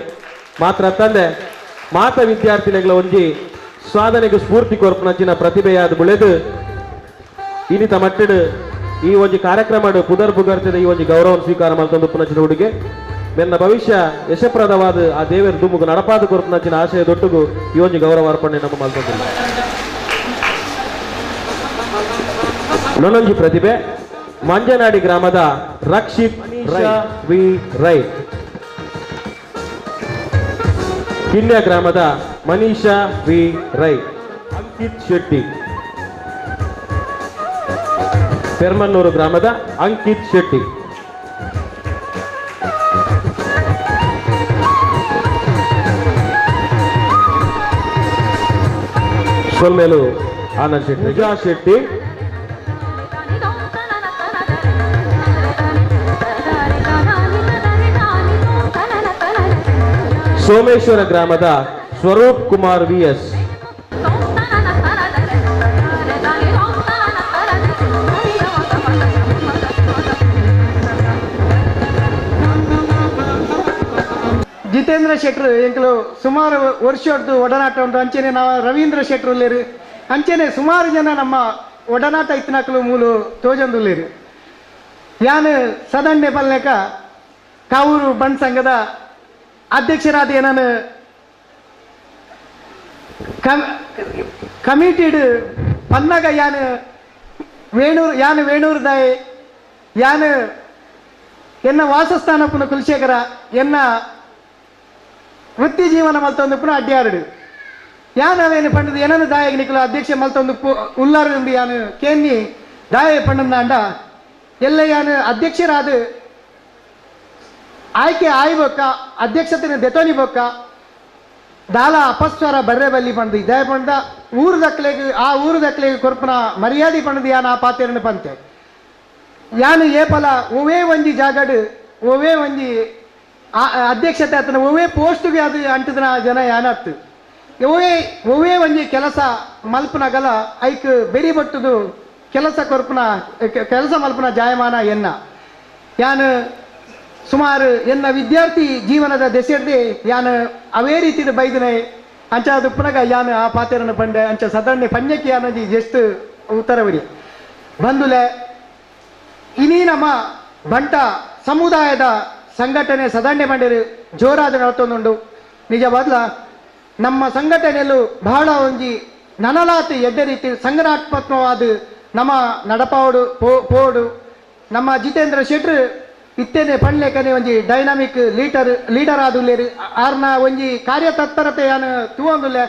Speaker 5: ಮಾತ್ರ ತಂದೆ ಮಾತ ವಿದ್ಯಾರ್ಥಿಗಳ ಒಂಜಿ ಸಾಧನೆಗೆ ಸ್ಫೂರ್ತಿ ಕೊರ್ಪನಂಚಿನ ಪ್ರತಿಭೆಯಾದ ಬುಳೆದು ಇನ್ನಿತ ಮಟ್ಟಡು ಈ ಒಂಜಿ ಕಾರ್ಯಕ್ರಮ ಪುದರ್ ಪುಗರ್ತಿದ ಈ ಒಂಜಿ ಗೌರವ ಸ್ವೀಕಾರ ಮಲ್ತೊಂದು ಪುನಚಿನ ಹುಡುಗೆ ಮೆನ್ನ ಭವಿಷ್ಯ ಯಶಪ್ರದವಾದ ಆ ದೇವರ ದುಮ್ಮುಗು ನಡಪಾದ ಕೊರ್ಪನಂಚಿನ ಆಶಯ ದೊಟ್ಟುಗು ಈ ಒಂಜಿ ಗೌರವ ಅರ್ಪಣೆ ನಮ್ಮ ಮಲ್ತೊಂದಿಲ್ಲ. ನೊನೊಂಜಿ ಪ್ರತಿಭೆ ಮಂಜನಾಡಿ ಗ್ರಾಮದ ರಕ್ಷಿತ್ ವಿ ರೈ, ಕಿನ್ಯ ಗ್ರಾಮದ ಮನೀಷಾ ವಿ ರೈ, ಅಂಕಿತ್ ಶೆಟ್ಟಿ, ಪೆರ್ಮನ್ನೂರು ಗ್ರಾಮದ ಅಂಕಿತ್ ಶೆಟ್ಟಿ. ಸೊಲ್ಮೇಲು ಆನಂದ್ ಶೆಟ್ಟಿ, ಪೂಜಾ ಶೆಟ್ಟಿ, ಸೋಮೇಶ್ವರ ಗ್ರಾಮದ ಸ್ವರೂಪ್ ಕುಮಾರ್ ವಿ ಎಸ್,
Speaker 7: ಜಿತೇಂದ್ರ ಶೆಟ್ರು ಎಂಕಲು ಸುಮಾರು ವರ್ಷದ್ದು ಒಡನಾಟ ಉಂಟು. ಅಂಚೆನೆ ನಾವು ರವೀಂದ್ರ ಶೆಟ್ರು ಉಲ್ಲೇರು, ಅಂಚೆನೆ ಸುಮಾರು ಜನ ನಮ್ಮ ಒಡನಾಟ ಇತ್ತನಕಲು ಮೂಲು ತೋಜಂದುಲ್ಲೇರು. ಯಾನು ಸದಂಡೆ ಪಲ್ಲೆಕ ಕಾವೂರು ಬಂಡ್ ಸಂಘದ ಅಧ್ಯಕ್ಷರಾದ ನಾನು ಕಮಿಟಿಡ್ ಪನ್ನಾಗ ಯಾನು ವೇಣೂರು ಯಾನು ವೇಣೂರು ದಾಯಿ ಯಾನು ಎನ್ನ ವಾಸಸ್ಥಾನ ಪುನಃ ಕುಲಶೇಖರ ಎನ್ನ ವೃತ್ತಿ ಜೀವನ ಮಲ್ತೊಂದು ಪುನಃ ಅಡ್ಡಾರಡು ಯಾನು ಅವೇನು ಪಂಡದು ಏನನ್ನು ದಾಯಗ ನಿಕಲು ಅಧ್ಯಕ್ಷ ಮಲ್ತೊಂದು ಉಲ್ಲಾರು ಯಾನು ಕೇನ್ನಿ ದಾಯ ಪಂಡಂದಾಂಡ ಎಲ್ಲ ಯಾನು ಅಧ್ಯಕ್ಷರಾದ ಆಯ್ಕೆ ಆಯ್ಬೊಕ್ಕ ಅಧ್ಯಕ್ಷತೆನ ದೆತೋನಿ ಬೊಕ್ಕ ದಾಲ ಅಪಸ್ವರ ಬರ್ರೆ ಬಲ್ಲಿ ಪಂಡು ಇದಾಯ ಪಂಡ ಊರು ದಕ್ಲೆಗ್ ಆ ಊರು ದಕ್ಲೆಗ್ ಕೊರ್ಪನ ಮರ್ಯಾದೆ ಪಂಡದು ಯಾನ್ ಆ ಪಾತೆರನ ಪಂತೆ ಯಾನು ಏಪಲ ಒವೇ ಒಂಜಿ ಜಾಗಡು ಒವೇ ಒಂಜಿ ಅಧ್ಯಕ್ಷತೆ ಆತನ ಒವೇ ಪೋಸ್ಟ್ಗೆ ಅದು ಅಂಟದನ ಜನ ಯಾನತ್ತು ಒವೇ ಒವೇ ಒಂಜಿ ಕೆಲಸ ಮಲ್ಪನಗಲ ಐಕ್ ಬೆರಿ ಬಟ್ಟುದು ಕೆಲಸ ಕೊರ್ಪನ ಕೆಲಸ ಮಲ್ಪನ ಜಾಯಮಾನ ಎನ್ನ ಯಾನು ಸುಮಾರು ಎನ್ನ ವಿದ್ಯಾರ್ಥಿ ಜೀವನದ ದೆಸೆಡ್ದೆ ಯಾನು ಅವೇ ರೀತಿದ ಬೈದನೆ ಅಂಚ ಅದು ಪುನಗ ಯಾನು ಆ ಪಾತೆರನ ಪಂಡೆ ಅಂಚ ಸದಣ್ಣೆ ಪಂಜಕ್ಕೆ ಯಾನಜಿ ಜಸ್ಟ್ ಉತ್ತರವಿರಿ ಬಂದುಲೆ ಇನಿ ನಮ್ಮ ಬಂಟ ಸಮುದಾಯದ ಸಂಘಟನೆ ಸದಂಡೆ ಮಂಡೇರು ಜೋರಾದ ನಡತೊಂದುಂಡು. ನಿಜವಾದ್ಲ ನಮ್ಮ ಸಂಘಟನೆಯಲ್ಲೂ ಬಹಳ ಒಂಜಿ ನನಲಾತು ಎಡ್ಡೆ ರೀತಿ ಸಂಘನಾತ್ಮಕವಾದ ನಮ್ಮ ನಡಪಾವಡು ಪೋಡು ನಮ್ಮ ಜಿತೇಂದ್ರ ಶೆಟ್ರು ಇತ್ತೇನೆ ಪಣ್ಲೇಕನೆ ಒಂಜಿ dynamic leader leader ಆದುಲ್ಲೇರು ಆರ್ನ ಒಂಜಿ ಕಾರ್ಯತತ್ಪರತೆ ಯಾನು ತೂವೊಂದುಲ್ಲೆ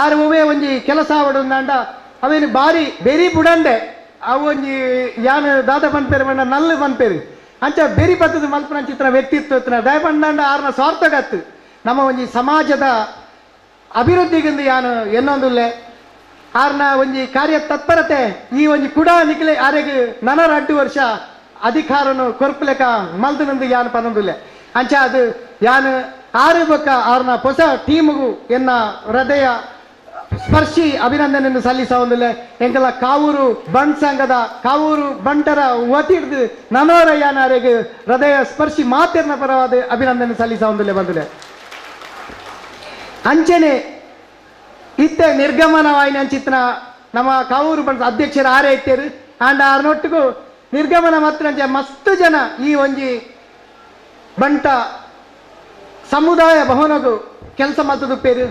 Speaker 7: ಆರ್ ಒವೇ ಒಂಜಿ ಕೆಲಸ ಆವಡುಂದಾಂಡ ಅವೇನು ಬಾರಿ ಬೆರಿ ಬುಡಂಡೆ ಅವು ಒಂಜಿ ಯಾನು ದಾದ ಪನ್ಪೇರು ಪಂಡ ನಲ್ಲು ಪನ್ಪೇರು ಅಂಚ ಬೆರಿ ಬತ್ತದ ಮಲ್ಪನ ಚಿತ್ರ ವ್ಯಕ್ತಿತ್ವ ದಯಪಂಡಾಂಡ ಆರ್ನ ಸ್ವಾರ್ಥಗತ್ತು ನಮ್ಮ ಒಂಜಿ ಸಮಾಜದ ಅಭಿವೃದ್ಧಿಗಿಂದು ಯಾನು ಎನ್ನೊಂದುಲ್ಲೆ ಆರ್ನ ಒಂಜಿ ಕಾರ್ಯತತ್ಪರತೆ ಈ ಒಂಜಿ ಕುಡ ನಿಕ್ಲೆ ಆರೆಗ್ ನನರ ಅಡ್ಡು ವರ್ಷ ಅಧಿಕಾರನು ಕೊರ್ಪಲೆಕ ಮಲ್ದನಂದು ಯಾನು ಪನೊಂದುಲ್ಲೆ ಅಂಚ ಅದು ಯಾನು ಆರು ಬೊಕ್ಕ ಆರ್ನ ಹೊಸ ಟೀಮುಗು ಎನ್ನ ಹೃದಯ ಸ್ಪರ್ಶಿ ಅಭಿನಂದನೆಯನ್ನು ಸಲ್ಲಿಸವೊಂದಿಲ್ಲ ಎಂಕಲ ಕಾವೂರು ಬಂಟ್ ಸಂಘದ ಕಾವೂರು ಬಂಟರ ವತಿಡ್ದು ನನೋರ ಯಾನಾರೆಗ್ ಹೃದಯ ಸ್ಪರ್ಶಿ ಮಾತೆರ್ನ ಪರವಾದ ಅಭಿನಂದನೆ ಸಲ್ಲಿಸವೊಂದಿಲ್ಲ ಬಂದಿಲ್ಲ. ಅಂಚನೆ ಇತ್ತೆ ನಿರ್ಗಮನವಾಯಿನ ಅಂಚಿತ್ನ ನಮ್ಮ ಕಾವೂರು ಬಂಟ ಅಧ್ಯಕ್ಷರು ಆರೇ ಇತ್ತೇರು ಆಂಡ ಆರ್ನೊಟ್ಟಿಗೂ ನಿರ್ಗಮನ ಮಾತ್ರ ಮಸ್ತ್ ಜನ ಈ ಒಂಜಿ ಬಂಟ ಸಮುದಾಯ ಭವನಗು ಕೆಲಸ ಮಲ್ತದುಪ್ಪೇರು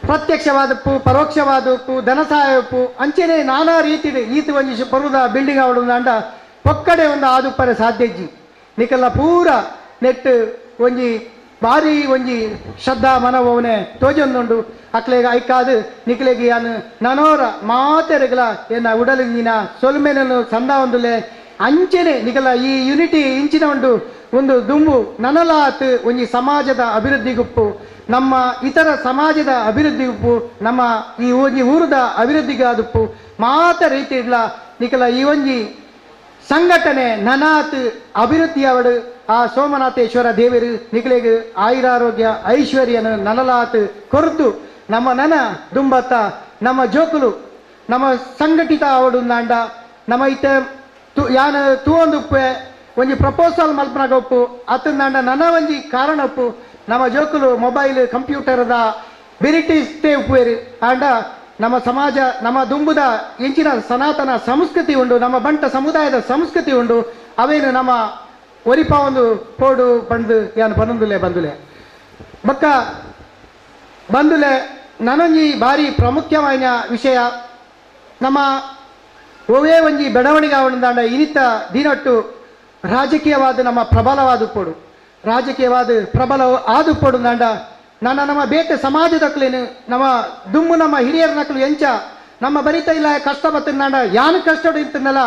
Speaker 7: ಪ್ರತ್ಯಕ್ಷವಾದಪ್ಪು ಪರೋಕ್ಷವಾದಪ್ಪು ಧನ ಸಹಾಯಪ್ಪು ಅಂಚನೆ ನಾನಾ ರೀತಿ ಈತ ಒಂಜಿ ಪರುದ ಬಿಲ್ಡಿಂಗ್ ಅವಡು ಅಂಡ ಒಕ್ಕಡೆ ಒಂದು ಆದುಪ್ಪರೆ ಸಾಧ್ಯ ಇಜ್ಜಿ ನಿಕಲ್ಲ ಪೂರ ನೆಟ್ ಒಂಜಿ ಭಾರಿ ಒಂಜಿ ಶ್ರದ್ಧಾ ಮನೋಭಾವನೆ ತೋಜೊಂದುಂಡು ಅಕ್ಲೆಗ ಐಕಾದು ನಿಕ್ಲೆಗ್ ಯಾನು ನನೋರ ಮಾತೆರೆಗಲ ಎನ್ನ ಉಡಲಿಂಗಿನ ಸೊಲ್ಮೆನನ್ನು ಸಂದ ಒಂದುಲೆ ಅಂಚನೆ ನಿಕಲ ಈ ಯುನಿಟಿ ಇಂಚಿನ ಉಂಡು ಒಂದು ದುಂಬು ನನಲಾತ್ ಒಂಜಿ ಸಮಾಜದ ಅಭಿವೃದ್ಧಿಗುಪ್ಪು ನಮ್ಮ ಇತರ ಸಮಾಜದ ಅಭಿವೃದ್ಧಿಗುಪ್ಪು ನಮ್ಮ ಈ ಒಂಜಿ ಊರದ ಅಭಿವೃದ್ಧಿಗಾದುಪ್ಪು ಮಾತ ರೀತಿ ಇಡ್ಲ ನಿಕಲ ಈ ಒಂಜಿ ಸಂಘಟನೆ ನನಾತ್ ಅಭಿವೃದ್ಧಿಯವಡು ಆ ಸೋಮನಾಥೇಶ್ವರ ದೇವರು ನಿಕಲೆಗ್ ಆಯುರಾರೋಗ್ಯ ಐಶ್ವರ್ಯನ ನನಲಾತ್ ಕೊರತು ನಮ್ಮ ನನ ದುಂಬತ್ತ ನಮ್ಮ ಜೋಕುಲು ನಮ್ಮ ಸಂಘಟಿತ ಅವಡು ನಾಂಡ ನಮ್ಮ ಇತ್ತ ಯಾನ ತೂವೊಂದುಪ್ಪೆ ಒಂಜಿ ಪ್ರಪೋಸಲ್ ಮಲ್ಪನಾಗ ಒಪ್ಪು ಅತ್ತಂದಾಂಡ ನನ ಒಂಜಿ ಕಾರಣ ಒಪ್ಪು ನಮ್ಮ ಜೋಕುಲು ಮೊಬೈಲ್ ಕಂಪ್ಯೂಟರ್ದ ಬೆರಿಟಿಸ್ತೇ ಉಪ್ಪುವೇರು ಆಂಡ ನಮ್ಮ ಸಮಾಜ ನಮ್ಮ ದುಂಬುದ ಇಂಚಿನ ಸನಾತನ ಸಂಸ್ಕೃತಿ ಉಂಡು ನಮ್ಮ ಬಂಟ ಸಮುದಾಯದ ಸಂಸ್ಕೃತಿ ಉಂಡು ಅವೇನು ನಮ್ಮ ಒರಿಪ ಒಂದು ಪೋಡು ಬಂದು ಯಾನು ಬಂದುಲೆ ಬಂದುಲೆ ಬಕ್ಕ ಬಂದುಲೆ ನನೊಂಜಿ ಭಾರಿ ಪ್ರಾಮುಖ್ಯವಾದ ವಿಷಯ ನಮ್ಮ ಒವೇ ಒಂಜಿ ಬೆಳವಣಿಗೆ ಅವನದಾಂಡ ಇನಿತ ದಿನಟ್ಟು ರಾಜಕೀಯವಾದ ನಮ್ಮ ಪ್ರಬಲವಾದ ಪೋಡು ರಾಜಕೀಯವಾದ ಪ್ರಬಲ ಆದು ಪೋಡು ದಾಂಡ ನನ್ನ ನಮ್ಮ ಬೇತೆ ಸಮಾಜದಕ್ಲೇನು ನಮ್ಮ ದುಮ್ಮು ನಮ್ಮ ಹಿರಿಯರ ನಕಲು ಎಂಚ ನಮ್ಮ ಬರಿತ ಇಲ್ಲ ಕಷ್ಟ ಬತ್ತಿನಾಂಡ ಯಾನು ಕಷ್ಟ ಇರ್ತನಲ್ಲ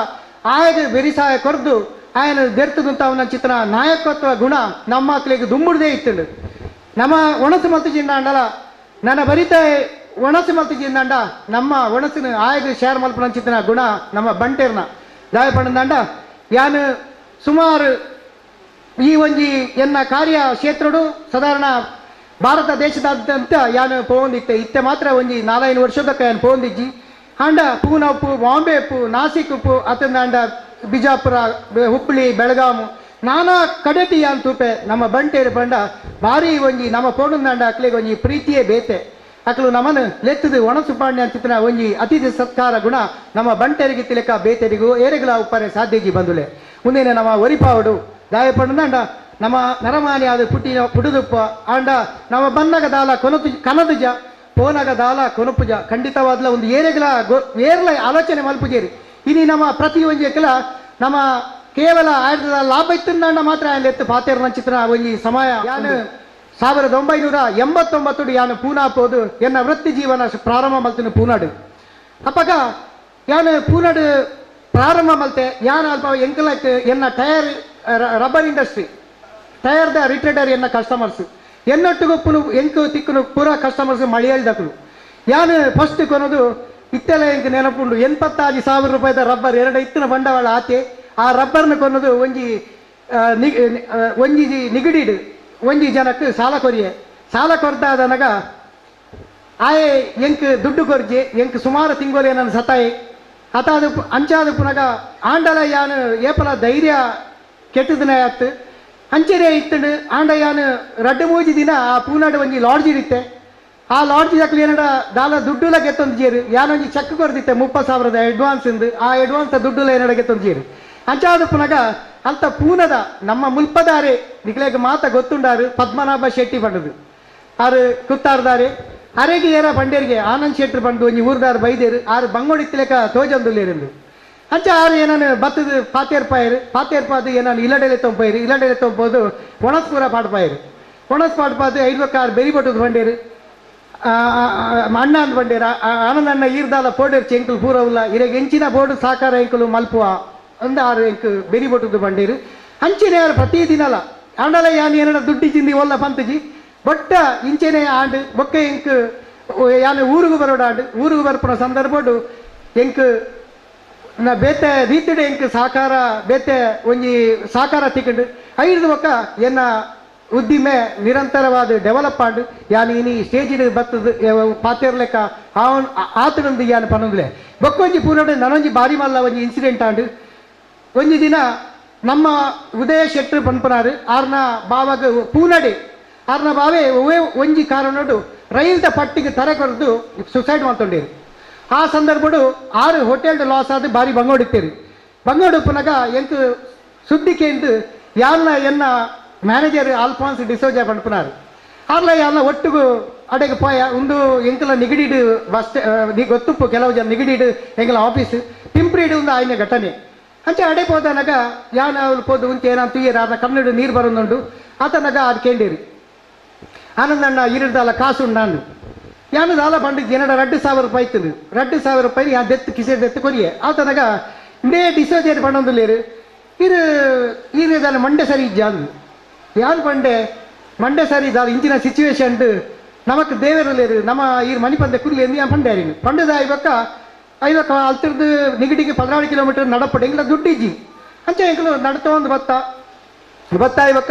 Speaker 7: ಆಯಗ ಬೆರಿಸಾಯ ಕೊರ್ದು ಆಯನ ದೆರ್ತದಂತ ಅವನ ಚಿತ್ರ ನಾಯಕತ್ವ ಗುಣ ನಮ್ಮ ಮಕ್ಕಳಿಗೆ ದುಂಬುಡದೇ ಇತ್ತು ನಮ್ಮ ಒಣಸು ಮಲ್ತು ಜಿಂದಾಂಡಲ ನನ್ನ ಬರಿತ ಒಣಸು ಮಲ್ತು ಜಿಂದಾಂಡ ನಮ್ಮ ಒಣಸಿನ ಆಯಗ ಶೇರ್ ಮಲ್ಪನ ಚಿತ್ರ ಗುಣ ನಮ್ಮ ಬಂಟೇರ್ನ ದಾಯಪಣ್ಣಂದಾಂಡ ಯಾನು ಸುಮಾರು ಈ ಒಂಜಿ ಎನ್ನ ಕಾರ್ಯ ಕ್ಷೇತ್ರಡು ಸಾಧಾರಣ ಭಾರತ ದೇಶದಾದ್ಯಂತ ಯಾನು ಪೋಂದಿತ್ತೆ ಇತ್ತೆ ಮಾತ್ರ ಒಂಜಿ 4-5 ವರ್ಷದಕ್ಕೆ ಯಾನು ಪೋಂದಿಜ್ಜಿ ಆಂಡ ಪೂನಾ ಉಪ್ಪು ಬಾಂಬೆ ಉಪ್ಪು ನಾಸಿಕ್ ಉಪ್ಪು ಅತಂದಾಂಡ ಬಿಜಾಪುರ ಹುಬ್ಬಳ್ಳಿ ಬೆಳಗಾಮು ನಾನಾ ಕಡೆಟಿ ಯಾನ್ ತೂಪೆ ನಮ್ಮ ಬಂಟೇರು ಪಂಡ ಭಾರಿ ಒಂಜಿ ನಮ್ಮ ಪೋಣಂದಾಂಡ ಅಕ್ಲೆಗ್ ಒಂಜಿ ಪ್ರೀತಿಯೇ ಬೇತೆ ಅಕ್ಲು ನಮನು ಲೆತ್ತದು ಒಣಸು ಪಾಂಡ್ಯ ಅಂತಿತ್ತಿನ ಒಂಜಿ ಅತಿಥಿ ಸತ್ಕಾರ ಗುಣ ನಮ್ಮ ಬಂಟೆರಿಗೆ ತಿಲಕ ಬೇತೆರಿಗೂ ಏರೆಗಳ ಉಪ್ಪರೆ ಸಾಧ್ಯಜಿ ಬಂದುಲೆ ಮುಂದೇನೆ ನಮ್ಮ ಒರಿಪಾವಡು ದಾಯಪಂಡ ನಮ್ಮ ನರಮಾನಿ ಆದ ಪುಟ್ಟಿನ ಪುಡುದುಪ್ಪ ಆಂಡ ನಮ್ಮ ಬನ್ನಗ ದಾಲ ಕೊನತು ಕನದುಜ ಪೋನಗ ದಾಲ ಕೊನಪುಜ ಖಂಡಿತವಾದ್ಲ ಒಂದು ಏರೆಗಳ ಏರ್ಲ ಆಲೋಚನೆ ಮಲ್ಪುಜೇರಿ ಇನಿ ನಮ್ಮ ಪ್ರತಿ ಒಂಜಿ ಕೆಲ ನಮ್ಮ ಕೇವಲ ಆಯ್ದ ಲಾಭ ಇತ್ತಂದಾಂಡ ಮಾತ್ರ ಎತ್ತು ಪಾತೇರ್ನ ಚಿತ್ರ ಒಂಜಿ ಸಮಯ ಯಾನು 1989 ಯಾನು ಪೂನಾ ಪೋದು ಎನ್ನ ವೃತ್ತಿ ಜೀವನ ಪ್ರಾರಂಭ ಮಲ್ತಿನ ಪೂನಾಡು ಅಪ್ಪಗ ಯಾನು ಪೂನಾಡು ಪ್ರಾರಂಭ ಮಲ್ತೆ ಯಾನು ಅಲ್ಪ ಎಂಕಲಕ್ ಎನ್ನ tyre rubber industry ಟೈರ್ದ ರಿಟ್ರೇಡರ್ ಎನ್ನ ಕಸ್ಟಮರ್ಸ್ ಎನ್ನೊಟ್ಟಿಗೂ ಪುನು ಎಂಕು ತಿಕ್ಕುನು ಪೂರ ಕಸ್ಟಮರ್ಸ್ ಮಳಿಯಲ್ದಕ್ಲು ಯಾನು ಫಸ್ಟ್ ಕೊನದು ಇತ್ತೆಲ್ಲ ಎಂಕ್ ನೆನಪುಂಡು 85,000 ರೂಪಾಯಿದ ರಬ್ಬರ್ ಎರಡು ಇತ್ತಿನ ಬಂಡವಾಳ ಆತೆ ಆ ರಬ್ಬರ್ನ ಕೊನದು ಒಂಜಿ ಒಂಜಿ ನಿಗಡಿಡು ಒಂಜಿ ಜನಕ್ಕೆ ಸಾಲ ಕೊರಿಯೆ ಸಾಲ ಕೊರ್ದಾದನಗ ಆಯೆ ಎಂಕ್ ದುಡ್ಡು ಕೊರ್ಜೆ ಎಂಕ್ ಸುಮಾರು ತಿಂಗಳು ನನ್ನ ಸತಾಯಿ ಅತಾದ ಅಂಚಾದ ಪುನಗ ಆಂಡಲ ಯಾನು ಏಪಲ ಧೈರ್ಯ ಕೆಟ್ಟದನ ಆತು ಅಂಚೆರೆ ಇತ್ತಂಡು ಆಂಡ ಯಾನು ರಡ್ಡು ಮೂಜಿ ದಿನ ಆ ಪೂನಾಡು ಒಂಜಿ ಲಾಡ್ಜ್ ಇರುತ್ತೆ ಆ ಲಾಡ್ಜ್ ದಾಖಲೆ ಏನಡ ದಾಲ ದುಡ್ಡುಲ ಗೆತ್ತೊಂದು ಜೇರು ಯಾನೊಂಜಿ ಚೆಕ್ ಕೊರ್ದಿತ್ತೆ 30,000 ಅಡ್ವಾನ್ಸ್ ಇಂದು ಆ ಅಡ್ವಾನ್ಸ್ ದುಡ್ಡುಲ ಏನಡ ಗೆತ್ತೊಂದು ಜೇರು ಅಂಚಾದ ಪುನಗ ಅಂತ ಪೂನದ ನಮ್ಮ ಮುಲ್ಪದಾರೆ ನಿಕ್ಲೇಗ ಮಾತ ಗೊತ್ತುಂಡಾರು ಪದ್ಮನಾಭ ಶೆಟ್ಟಿ ಬಂಡದು ಆರು ಕುತ್ತಾರ್ದಾರೆ ಅರೆಗೆ ಏರ ಬಂಡೇರಿಗೆ ಆನಂದ್ ಶೆಟ್ರು ಬಂದು ಒಂಜಿ ಊರ್ದಾರು ಬೈದೇರು ಆರು ಬಂಗೋಡಿತ್ತಲೆಕ ತೋಜಂದುಲ್ಲೇರಿಂದು ಅಂಚ ಆರು ಏನಾನು ಬತ್ತದ ಪಾತೇರ್ಪಾಯರು ಪಾತೇರ್ಪಾದು ಏನಾನು ಇಲ್ಲಡೆಲೆ ತೊಂಪೈರು ಇಲ್ಲಡೆಲೆ ತೊಂಬೋದು ಒಣಸ್ಪೂರ ಪಾಡ್ಪಾಯರು ಒಣಸ್ ಪಾಡ್ಪಾದು ಐದು ಬೆರಿ ಬಟ್ಟದ ಬಂಡೇರು ಅಣ್ಣ ಅಂದ್ ಬಂಡೇರು ಆನಂದ ಅಣ್ಣ ಈರ್ದಾಲ ಪೋಡೇರು ಚೆಂಕುಲು ಪೂರವುಲ್ಲ ಇರೆಗೆ ಎಂಚಿನ ಬೋರ್ಡು ಸಾಕಾರ ಎಂಕುಲು ಮಲ್ಪುವ ಅಂದ ಆರು ಎಂಕು ಬೆರಿ ಬಟ್ಟದ ಬಂಡೇರು ಅಂಚನೆ ಯಾರು ಪ್ರತಿ ದಿನಲ ಆಂಡಲ ಯಾನ್ ಏನಡ ದುಡ್ಡಿ ಚಿಂದಿ ಒಲ್ಲ ಪಂತಜಿ ಬೊಟ್ಟ ಇಂಚೆನೆ ಆಂಡ್ ಬೊಕ್ಕ ಎಂಕ್ ಯಾನು ಊರುಗು ಬರೋಡ ಆಂಡ್ ಊರುಗು ಬರ್ಪುನ ಸಂದರ್ಭಡು ಎಂಕ್ ನ ಬೇತೆ ರೀತಿಡೆ ಎಂಕ್ ಸಾಕಾರ ಬೇತೆ ಒಂಜಿ ಸಾಕಾರ ತಿಕ್ಕಂಡು ಐದು ಬೊಕ್ಕ ಎನ್ನ ಉದ್ದಿಮೆ ನಿರಂತರವಾದ ಡೆವಲಪ್ ಆಂಡ್ ಯಾನ್ ಇನಿ ಸ್ಟೇಜ್ ಬತ್ತದ ಪಾತೆರ್ಲೆಕ್ಕ ಆತನೊಂದು ಯಾನ್ ಪನೊಂದುಲೆ. ಬೊಕ್ಕೊಂಜಿ ಪೂನಡು ನನೊಂಜಿ ಬಾರಿ ಮಲ್ಲ ಒಂಜಿ ಇನ್ಸಿಡೆಂಟ್ ಆಂಡ್. ಒಂಜಿ ದಿನ ನಮ್ಮ ಉದಯ ಶೆಟ್ರು ಪನ್ಪುನಾರು ಆರ್ನ ಬಾವಗ ಪೂನಡೆ ಆರ್ನ ಬಾವೆ ಒವ್ವೇ ಒಂಜಿ ಕಾರಣಡು ರೈಲ್ದ ಪಟ್ಟಿಗೆ ತರೆ ಕೊರದು ಸುಸೈಡ್ ಮಾಡ್ತೊಂಡೇರು. ಆ ಸಂದರ್ಭಡು 6 ಹೋಟೆಲ್ ಲಾಸ್ ಆದ ಬಾರಿ ಬಂಗೋಡಿತ್ತೇರು. ಬಂಗೋಡು ಪುನಗ ಎಂಕ್ ಸುದ್ದಿ ಕೇಂದು ಯಾರ್ನ ಎನ್ನ ಮ್ಯಾನೇಜರ್ ಆಲ್ಫಾನ್ಸ್ ಡಿಸೋಜಾ ಪನ್ಪುನಾರು ಆರ್ಲ ಯಾರ್ನ ಒಟ್ಟುಗು ಅಡೆಗೆ ಪೋಯ ಒಂದು ಎಂಕಲ ನಿಗಡಿಡು ಬಸ್ ನೀ ಗೊತ್ತುಪ್ಪು ಕೆಲವು ಜನ ನಿಗಡಿಡು ಎಂಕಲ ಆಫೀಸ್ ಪಿಂಪ್ರಿಡು ಒಂದು ಆಯ್ನ ಘಟನೆ ಅಂಚೆ ಅಡೆ ಪೋದನಗ ಯಾನ ಅವ್ಲು ಪೋದು ಉಂಚೆ ಏನಾನ್ ತುಯ್ಯರ ಆರ್ನ ಕನ್ನಡ ನೀರು ಬರೋದುಂಡು ಆತನಗ ಅದು ಕೇಂಡೇರಿ ಆನಂದಣ್ಣ ಇರುದಾಲ ಕಾಸು ಉಂಡಾನು ಯಾನು ದಾಲ ಪಂಡು ಏನಡ 2,000 ರೂಪಾಯಿ ಇತ್ತು 2,000 ರೂಪಾಯಿ ಯಾ ದೆತ್ತು ಕಿಸೆ ದೆತ್ತು ಕೊರಿಯೆ ಆತನಗ ಇಂದೇ ಡಿಸೋಜೇರು ಪಂಡೊಂದುಲ್ಲೇರು ಇರು ಈರು ಮಂಡೆ ಸರಿ ಇಜ್ಜಾಂದು ಯಾರು ಪಂಡೆ ಮಂಡೆ ಸರಿ ದಾಲ ಇಂಚಿನ ಸಿಚುವೇಶನ್ ನಮಕ್ ದೇವರುಲೇರು ನಮ್ಮ ಈ ಮಣಿಪಂದೆ ಕುರ್ಲಿ ಎಂದು ಯಾನ್ ಪಂಡೆ ಅರಿನು ಪಂಡದ ಐವಕ್ಕ ಐವಕ್ಕ ಅಲ್ತಿರ್ದು ನಿಗಡಿಗೆ 14 ಕಿಲೋಮೀಟರ್ ನಡಪಡೆ ಎಂಗ್ಲ ದುಡ್ಡಿಜ್ಜಿ ಅಂಚೆ ಎಂಕಲು ನಡತೊಂದು ಬತ್ತ ಬತ್ತ ಐವಕ್ಕ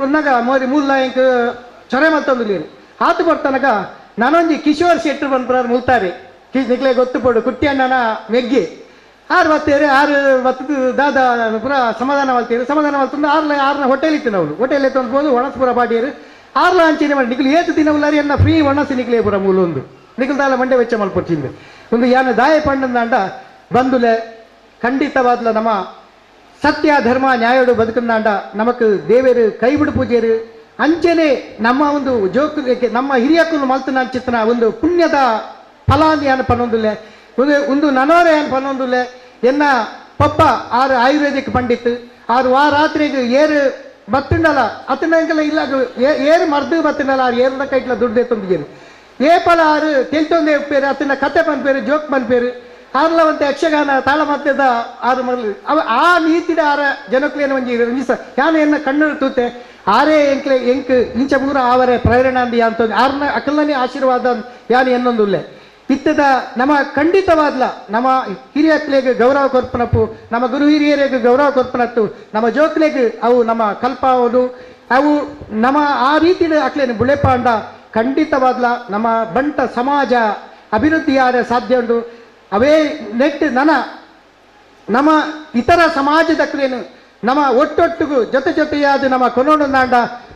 Speaker 7: ಒನ್ನಾಗ ಮೋರಿ ಮೂಲ ಎಂಕ್ ಚೊರೆ ಮಲ್ತೊಂದುಲ್ಲೇರು ಆತು ಬರ್ತನಗ ನಾನೊಂಜಿ ಕಿಶೋರ್ ಶೆಟ್ರು ಪನ್ಪುನಾರ್ ಮುಲ್ತಾರೆ ನಿಕ್ಲೆ ಗೊತ್ತು ಪೋಡು ಕುಟ್ಟಿ ಅಣ್ಣನ ಮೆಗ್ಗಿ ಆರು ಬತ್ತೇರು ಆರು ಬತ್ತದು ದಾದ ಪೂರ ಸಮಾಧಾನ ಮಲ್ತೇರು ಸಮಾಧಾನ ಮಲ್ತಂದು ಆರ್ಲ ಆರ್ನ ಹೋಟೆಲ್ ಇತ್ತು ನಾವು ಹೋಟೆಲ್ ಎತ್ತೊಂದು ಪೋದು ಒಣಸು ಪೂರ ಪಾಟಿಯರು ಆರ್ಲ ಅಂಚೆನೆ ಮಾಡಿ ನಿಕ್ಲು ಏತು ದಿನ ಉಲ್ಲಾರಿ ಎನ್ನ ಫ್ರೀ ಒಣಸು ನಿಕ್ಲೆ ಪೂರ ಮೂಲೊಂದು ನಿಕ್ಲು ದಾಲ ಮಂಡೆ ವೆಚ್ಚ ಮಲ್ಪೊಚ್ಚಿಂದು ಒಂದು ಯಾನ ದಾಯ ಪಂಡಂದಾಂಡ ಬಂದುಲೆ ಖಂಡಿತವಾದ್ಲ ನಮ್ಮ ಸತ್ಯ ಧರ್ಮ ನ್ಯಾಯೋಡು ಬದುಕಂದಾಂಡ ನಮಕ್ ದೇವೇರು ಕೈಬಿಡು ಪೂಜೆರು ಅಂಚೆನೆ ನಮ್ಮ ಒಂದು ಜೋಕು ನಮ್ಮ ಹಿರಿಯಕ್ಕಲು ಮಲ್ತನ ಅಂಚಿತನ ಒಂದು ಪುಣ್ಯದ ಫಲ ಯಾನ ಪನ್ನೊಂದುಲ್ಲೆ ಒಂದು ಒಂದು ನನೋರೆ ಯಾನ್ ಪನ್ನೊಂದುಲ್ಲೆ ಎನ್ನ ಪಪ್ಪ ಆರು ಆಯುರ್ವೇದಿಕ್ ಪಂಡಿತ್ ಆರು ಆ ರಾತ್ರಿಗೆ ಏರು ಬತ್ತುಂಡಲ ಅತನ ಇಲ್ಲ ಏರು ಮರ್ದು ಬತ್ತುಂಡಲ ಆರು ಏರ್ದ ಕೈಟ್ಲ ದುಡ್ಡು ಎತ್ತೊಂದಿದ್ದೇನೆ ಏ ಪಲ ಆರು ತೆಲ್ತೊಂದೇ ಉಪ್ಪೇರು ಅತನ ಕತೆ ಪನ್ಪೇರು ಜೋಕ್ ಪನ್ಪೇರು ಆರ್ಲವಂತ ಯಕ್ಷಗಾನ ತಾಳಮದ್ದದ ಆರು ಮೊದಲು ಅವ ಆ ನೀತಿದ ಆರ ಜನಕ್ಲೇನ ಒಂಜಿ ಒಂಜಿ ಯಾನು ಎನ್ನ ಕಣ್ಣು ತೂತೆ ಆರೇ ಎಂಕ್ಲೆ ಎಂಕ್ ಇಂಚ ಪೂರ ಆವರೆ ಪ್ರೇರಣಾಂದಿ ಅಂತ ಆರ್ನ ಅಕಲ್ನೇ ಆಶೀರ್ವಾದ ಯಾನು ಎನ್ನೊಂದುಲ್ಲೆ ಇತ್ತದ ನಮ್ಮ ಖಂಡಿತವಾದ್ಲ ನಮ್ಮ ಹಿರಿಯಕ್ಲೆಗ್ ಗೌರವ ಕೊರ್ಪನಪ್ಪು ನಮ್ಮ ಗುರು ಹಿರಿಯರಿಗೆ ಗೌರವ ಕೊರ್ಪನತ್ತು ನಮ್ಮ ಜೋಕ್ಲೆಗ್ ಅವು ನಮ್ಮ ಕಲ್ಪಾವನು ಅವು ನಮ್ಮ ಆ ರೀತಿಯ ಅಕ್ಲೇನು ಬುಳೆಪಾಂಡ ಖಂಡಿತವಾದ್ಲ ನಮ್ಮ ಬಂಟ ಸಮಾಜ ಅಭಿವೃದ್ಧಿಯಾದ ಸಾಧ್ಯ ಉಂಟು. ಅವೇ ನೆಟ್ ನನ ನಮ್ಮ ಇತರ ಸಮಾಜದಕ್ಲೇನು ನಮ್ಮ ಒಟ್ಟೊಟ್ಟಿಗೂ ಜೊತೆ ಜೊತೆಯಾದ ನಮ್ಮ ಕೊನೋಡು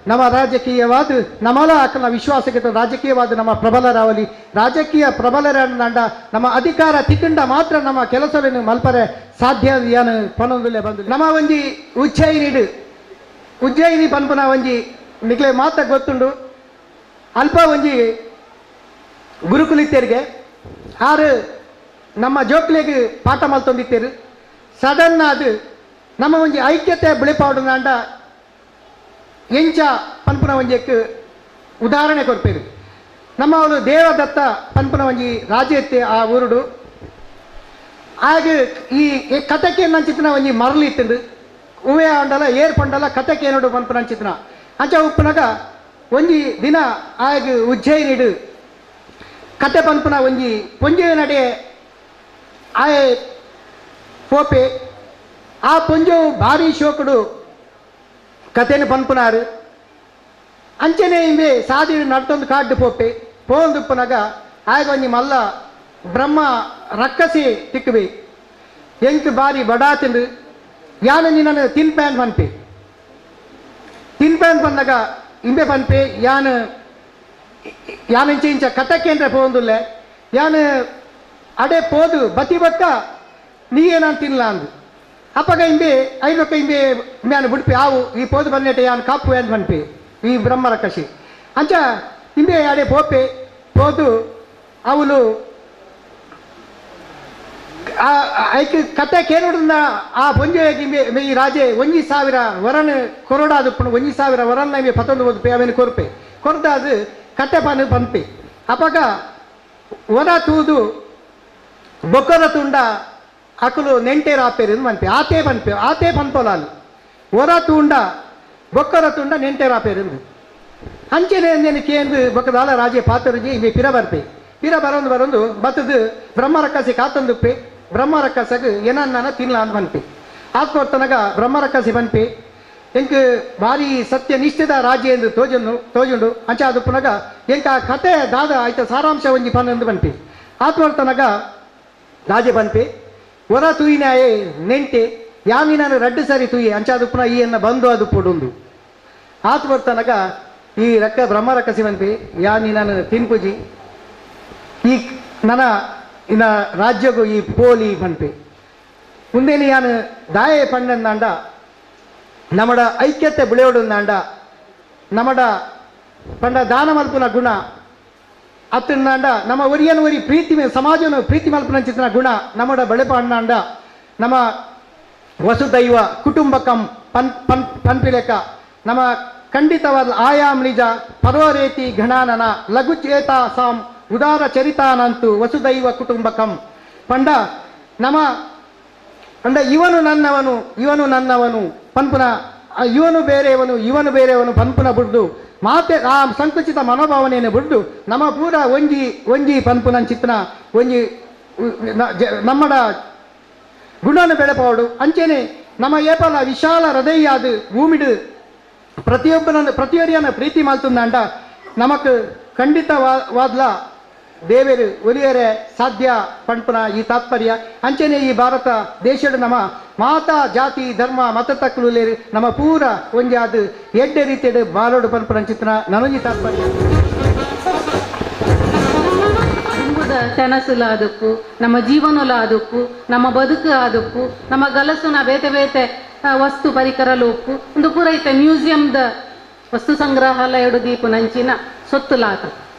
Speaker 7: ನಮ್ಮ ರಾಜಕೀಯವಾದ ನಮ್ಮಲ ಆಕನ ವಿಶ್ವಾಸಕ್ಕೆ ರಾಜಕೀಯವಾದ ನಮ್ಮ ಪ್ರಬಲರಾವಲಿ ರಾಜಕೀಯ ಪ್ರಬಲರಾಂಡ ನಮ್ಮ ಅಧಿಕಾರ ತಿಕ್ಕಂಡ ಮಾತ್ರ ನಮ್ಮ ಕೆಲಸವನ್ನು ಮಲ್ಪರೆ ಸಾಧ್ಯ ಏನು ಪನೊಂದುಲೆ ಬಂದು ನಮ್ಮ ಒಂಜಿ ಉಜ್ಜಯಿನಿಡು ಉಜ್ಜಯಿನಿ ಪನ್ಪುನ ಒಂಜಿ ನಿಕ್ಲೆ ಮಾತ ಗೊತ್ತುಂಡು ಅಲ್ಪ ಒಂಜಿ ಗುರುಕುಲಿತ್ತೇರಿಗೆ ಆರು ನಮ್ಮ ಜೋಕ್ಲೆಗ್ ಪಾಠ ಮಲ್ತೊಂದಿತ್ತೇರು ಸಡನ್ ಅದು ನಮ್ಮ ಒಂಜಿ ಐಕ್ಯತೆ ಬೆಳೆಪಾಡುನಾಂಡ ಎಂಚ ಪನ್ಪುನ ಒಂಜೆಕ್ ಉದಾಹರಣೆ ಕೊರ್ಪೇರು. ನಮ್ಮ ಅವಳು ದೇವದತ್ತ ಪನ್ಪುನ ಒಂಜಿ ರಾಜ್ಯತ್ತೆ ಆ ಊರುಡು ಹಾಗೆ ಈ ಕಥೆಗೆ ನಂಚಿತನ ಒಂಜಿ ಮರಳಿ ಇತ್ತಂದು ಉವೆ ಅಂಡಲ ಏರ್ ಪಂಡಲ ಕಥೆಗೆ ಏನೋಡು ಪನ್ಪುನ ಅಂಚಿತನ ಅಂಚ ಉಪ್ಪುನಗ ಒಂಜಿ ದಿನ ಆಗ ಉಜ್ಜಯಿನಿಡು ಕತೆ ಪನ್ಪುನ ಒಂಜಿ ಪೊಂಜೆ ನಡೆ ಆಯೆ ಪೋಪೆ ಆ ಪೊಂಜವು ಭಾರಿ ಶೋಕುಡು ಕತೆನು ಪನ್ಪುನಾರು ಅಂಚನೆ ಇಂಬೆ ಸಾದಿ ನಡ್ತೊಂದು ಕಾಡ್ಡು ಪೋಪೆ ಪೋಂದುಪ್ಪುನಗ ಆಗ ಒಂಜಿ ಮಲ್ಲ ಬ್ರಹ್ಮ ರಕ್ಕಸಿ ತಿಕ್ಕುವೆ ಎಂಕ್ ಬಾರಿ ಬಡಾ ತಿಂದು ಯಾನ ನಿನ್ನ ತಿನ್ಪ್ಯಾನ್ ಪನ್ಪೆ ತಿನ್ಪ್ಯಾನ್ ಪನ್ನಗ ಇಂಬೆ ಪನ್ಪೆ ಯಾನ ಯಾನಿಂಚ ಇಂಚ ಕತೆ ಕೇಂದ್ರ ಪೋಂದುಲ್ಲೆ ಯಾನ ಅಡೆ ಪೋದು ಬತಿ ಬಕ್ಕ ನೀ ಏನಾನ್ ತಿನ್ಲ ಅಂದು ಅಪ್ಪಗ ಇಂಬೆ ಐನೊಕ್ಕ ಇಂಬೆ ಮ್ಯಾನ್ ಬುಡ್ಪಿ ಆವು ಈ ಪೋದು ಬನ್ನೆಟೆ ಯಾನ್ ಕಾಪು ಅಂದ್ ಪನ್ಪೆ ಈ ಬ್ರಹ್ಮ ರಕ್ಕಸಿ ಅಂಚ ಇಂಬೆ ಅಡೆ ಪೋಪೆ ಪೋದು ಅವಳು ಐಕ್ ಕತೆ ಕೇನುಡ್ದ ಆ ಪೊಂಜೆ ಇಂಬೆ ಈ ರಾಜೆ 1000 ವರನ್ ಕೊರಡಾದುಪ್ಪುನು 1000 ವರನ್ನ ಇಂಬೆ ಪತ್ತೊಂದು ಓದುಪೆ ಅವೇನು ಕೊರ್ಪೆ ಕೊರ್ದಾದು ಕತೆ ಪನು ಪನ್ಪೆ ಅಪಗ ವರ ತೂದು ಬೊಕ್ಕದ ತುಂಡ ಅಕಲು ನೆಂಟೇರು ಆಪೇರು ಪನ್ಪೆ ಆತೆ ಪನ್ಪೆ ಆತೆ ಪನ್ಪೊಲಾಲು ವರ ತೂಂಡ ಬೊಕ್ಕರ ತುಂಡ ನೆಂಟೇರು ಆಪೇರು ಅಂಚನೆ ಕೇಂದು ಬೊಕ್ಕದಾಲ ರಾಜೆ ಪಾತರುಜಿ ಇಂಬೆ ಪಿರ ಬರ್ಪೆ ಪಿರ ಬರೊಂದು ಬರೊಂದು ಬತ್ತದು ಬ್ರಹ್ಮ ರಕ್ಕಸಿ ಕಾತಂದುಪ್ಪೆ ಬ್ರಹ್ಮ ರಕ್ಕಸಗ್ ಏನನ್ನ ತಿನ್ಲ ಅಂತ ಪನ್ಪೆ ಆತ್ಕೊರ್ತನಗ ಬ್ರಹ್ಮ ರಕ್ಕಸಿ ಪನ್ಪೆ ಎಂಕ್ ಭಾರಿ ಸತ್ಯ ನಿಷ್ಠದ ರಾಜ್ಯ ಎಂದು ತೋಜುಂಡು ತೋಜುಂಡು ಅಂಚ ಅದು ಪುನಗ ಎಂಕ ಆ ಕತೆ ದಾದ ಆಯ್ತ ಸಾರಾಂಶ ಒಂಜಿ ಪನ್ನೊಂದು ಪನ್ಪಿ ಆತ್ಮರ್ತನಗ ರಾಜೆ ಪನ್ಪಿ ಒರ ತೂಯಿನಾಯೆ ನೆಂಟೆ ಯಾಮಿನಾನು ರಡ್ಡು ಸರಿ ತೂಯಿ ಅಂಚಾದು ಪುನಃ ಈ ಎನ್ನ ಬಂದು ಅದು ಪುಡುಂದು ಆತ್ಮರ್ತನಗ ಈ ರಕ್ಕ ಬ್ರಹ್ಮ ರಕ್ಕಸಿ ಪನ್ಪಿ ಯಾ ನೀನು ತಿನ್ಪುಜಿ ಈ ನನ್ನ ಇನ್ನ ರಾಜ್ಯಗೂ ಈ ಪೋಲಿ ಪನ್ಪಿ ಮುಂದೇನು ಯಾನು ದಾಯೆ ಪಣ್ಣಂದಾಂಡ ನಮಡ ಐಕ್ಯತೆ ಬೆಳೆಯೋಡುಂದಾಂಡ ನಮಡ ಪಂಡ ದಾನ ಮಲ್ಪುನ ಗುಣ ಅತ್ತಂದಾಂಡ ನಮ್ಮ ಒರಿಯನ ಒರಿ ಪ್ರೀತಿ ಸಮಾಜನ ಪ್ರೀತಿ ಮಲ್ಪುನಂಚಿತನ ಗುಣ ನಮಡ ಬೆಳೆಪ ಅಣ್ಣಾಂಡ ನಮ್ಮ ವಸುದೈವ ಕುಟುಂಬಕಂ ಪನ್ ಪನ್ ಪನ್ಪಿಲೆಕ ನಮ್ಮ ಖಂಡಿತವಾದ ಆಯಾಮ್ ನಿಜ ಪರ್ವರೇತಿ ಘಣಾನನ ಲಘುಚೇತಾ ಸಾಂ ಉದಾರ ಚರಿತಾನಂತು ವಸುದೈವ ಕುಟುಂಬಕಂ ಪಂಡ ನಮ್ಮ ಪಂಡ ಇವನು ನನ್ನವನು ಇವನು ನನ್ನವನು ಪನ್ಪುನ ಇವನು ಬೇರೆಯವನು ಇವನು ಬೇರೆಯವನು ಪನ್ಪುನ ಬುಡ್ಡು ಮಾತೆ ಆ ಸಂಕುಚಿತ ಮನೋಭಾವನೆಯನ್ನು ಬುಡ್ಡು ನಮ್ಮ ಪೂರ ಒಂಜಿ ಒಂಜಿ ಪನ್ಪುನಂಚಿತ್ನ ಒಂಜಿ ನಮ್ಮಡ ಗುಣನ ಬೆಳೆಪೋಡು ಅಂಚೆನೆ ನಮ್ಮ ಏಪಲ ವಿಶಾಲ ಹೃದಯಾದ ಭೂಮಿಡು ಪ್ರತಿಯೊಬ್ಬನನ್ನು ಪ್ರತಿಯೊರಿಯನ್ನ ಪ್ರೀತಿ ಮಾಲ್ತುಂದಾಂಡ ನಮಕ್ ಖಂಡಿತವಾದ್ಲ ದೇವರು ಒಲಿಯರೆ ಸಾಧ್ಯ ಪಂಪನ ಈ ತಾತ್ಪರ್ಯ ಅಂಚೆನೆ ಈ ಭಾರತ ದೇಶದ ನಮ್ಮ ಮಾತಾ ಜಾತಿ ಧರ್ಮ ಮತ ತಕ್ಕಲು ನಮ್ಮ ಪೂರ ಒಂಜಾದ ಎಡ್ಡೆ ರೀತಿಯ ಬಾಲೋಡು ಪಂಪನ ಚಿತ್ರ ನನೊಂಜಿ ತಾತ್ಪರ್ಯ.
Speaker 8: ತೆನಸುಲ ಅದಕ್ಕೂ ನಮ್ಮ ಜೀವನಲ ಅದಕ್ಕೂ ನಮ್ಮ ಬದುಕು ಅದಕ್ಕೂ ನಮ್ಮ ಗಲಸುನ ಬೇತೆ ಬೇತೆ ವಸ್ತು ಪರಿಕರಲು ಉಪ್ಪು ಒಂದು ಪೂರ ಐತೆ ಮ್ಯೂಸಿಯಂದ ವಸ್ತು ಸಂಗ್ರಹಾಲಯ ದೀಪು ನಂಚಿನ ಸೊತ್ತುಲಾತ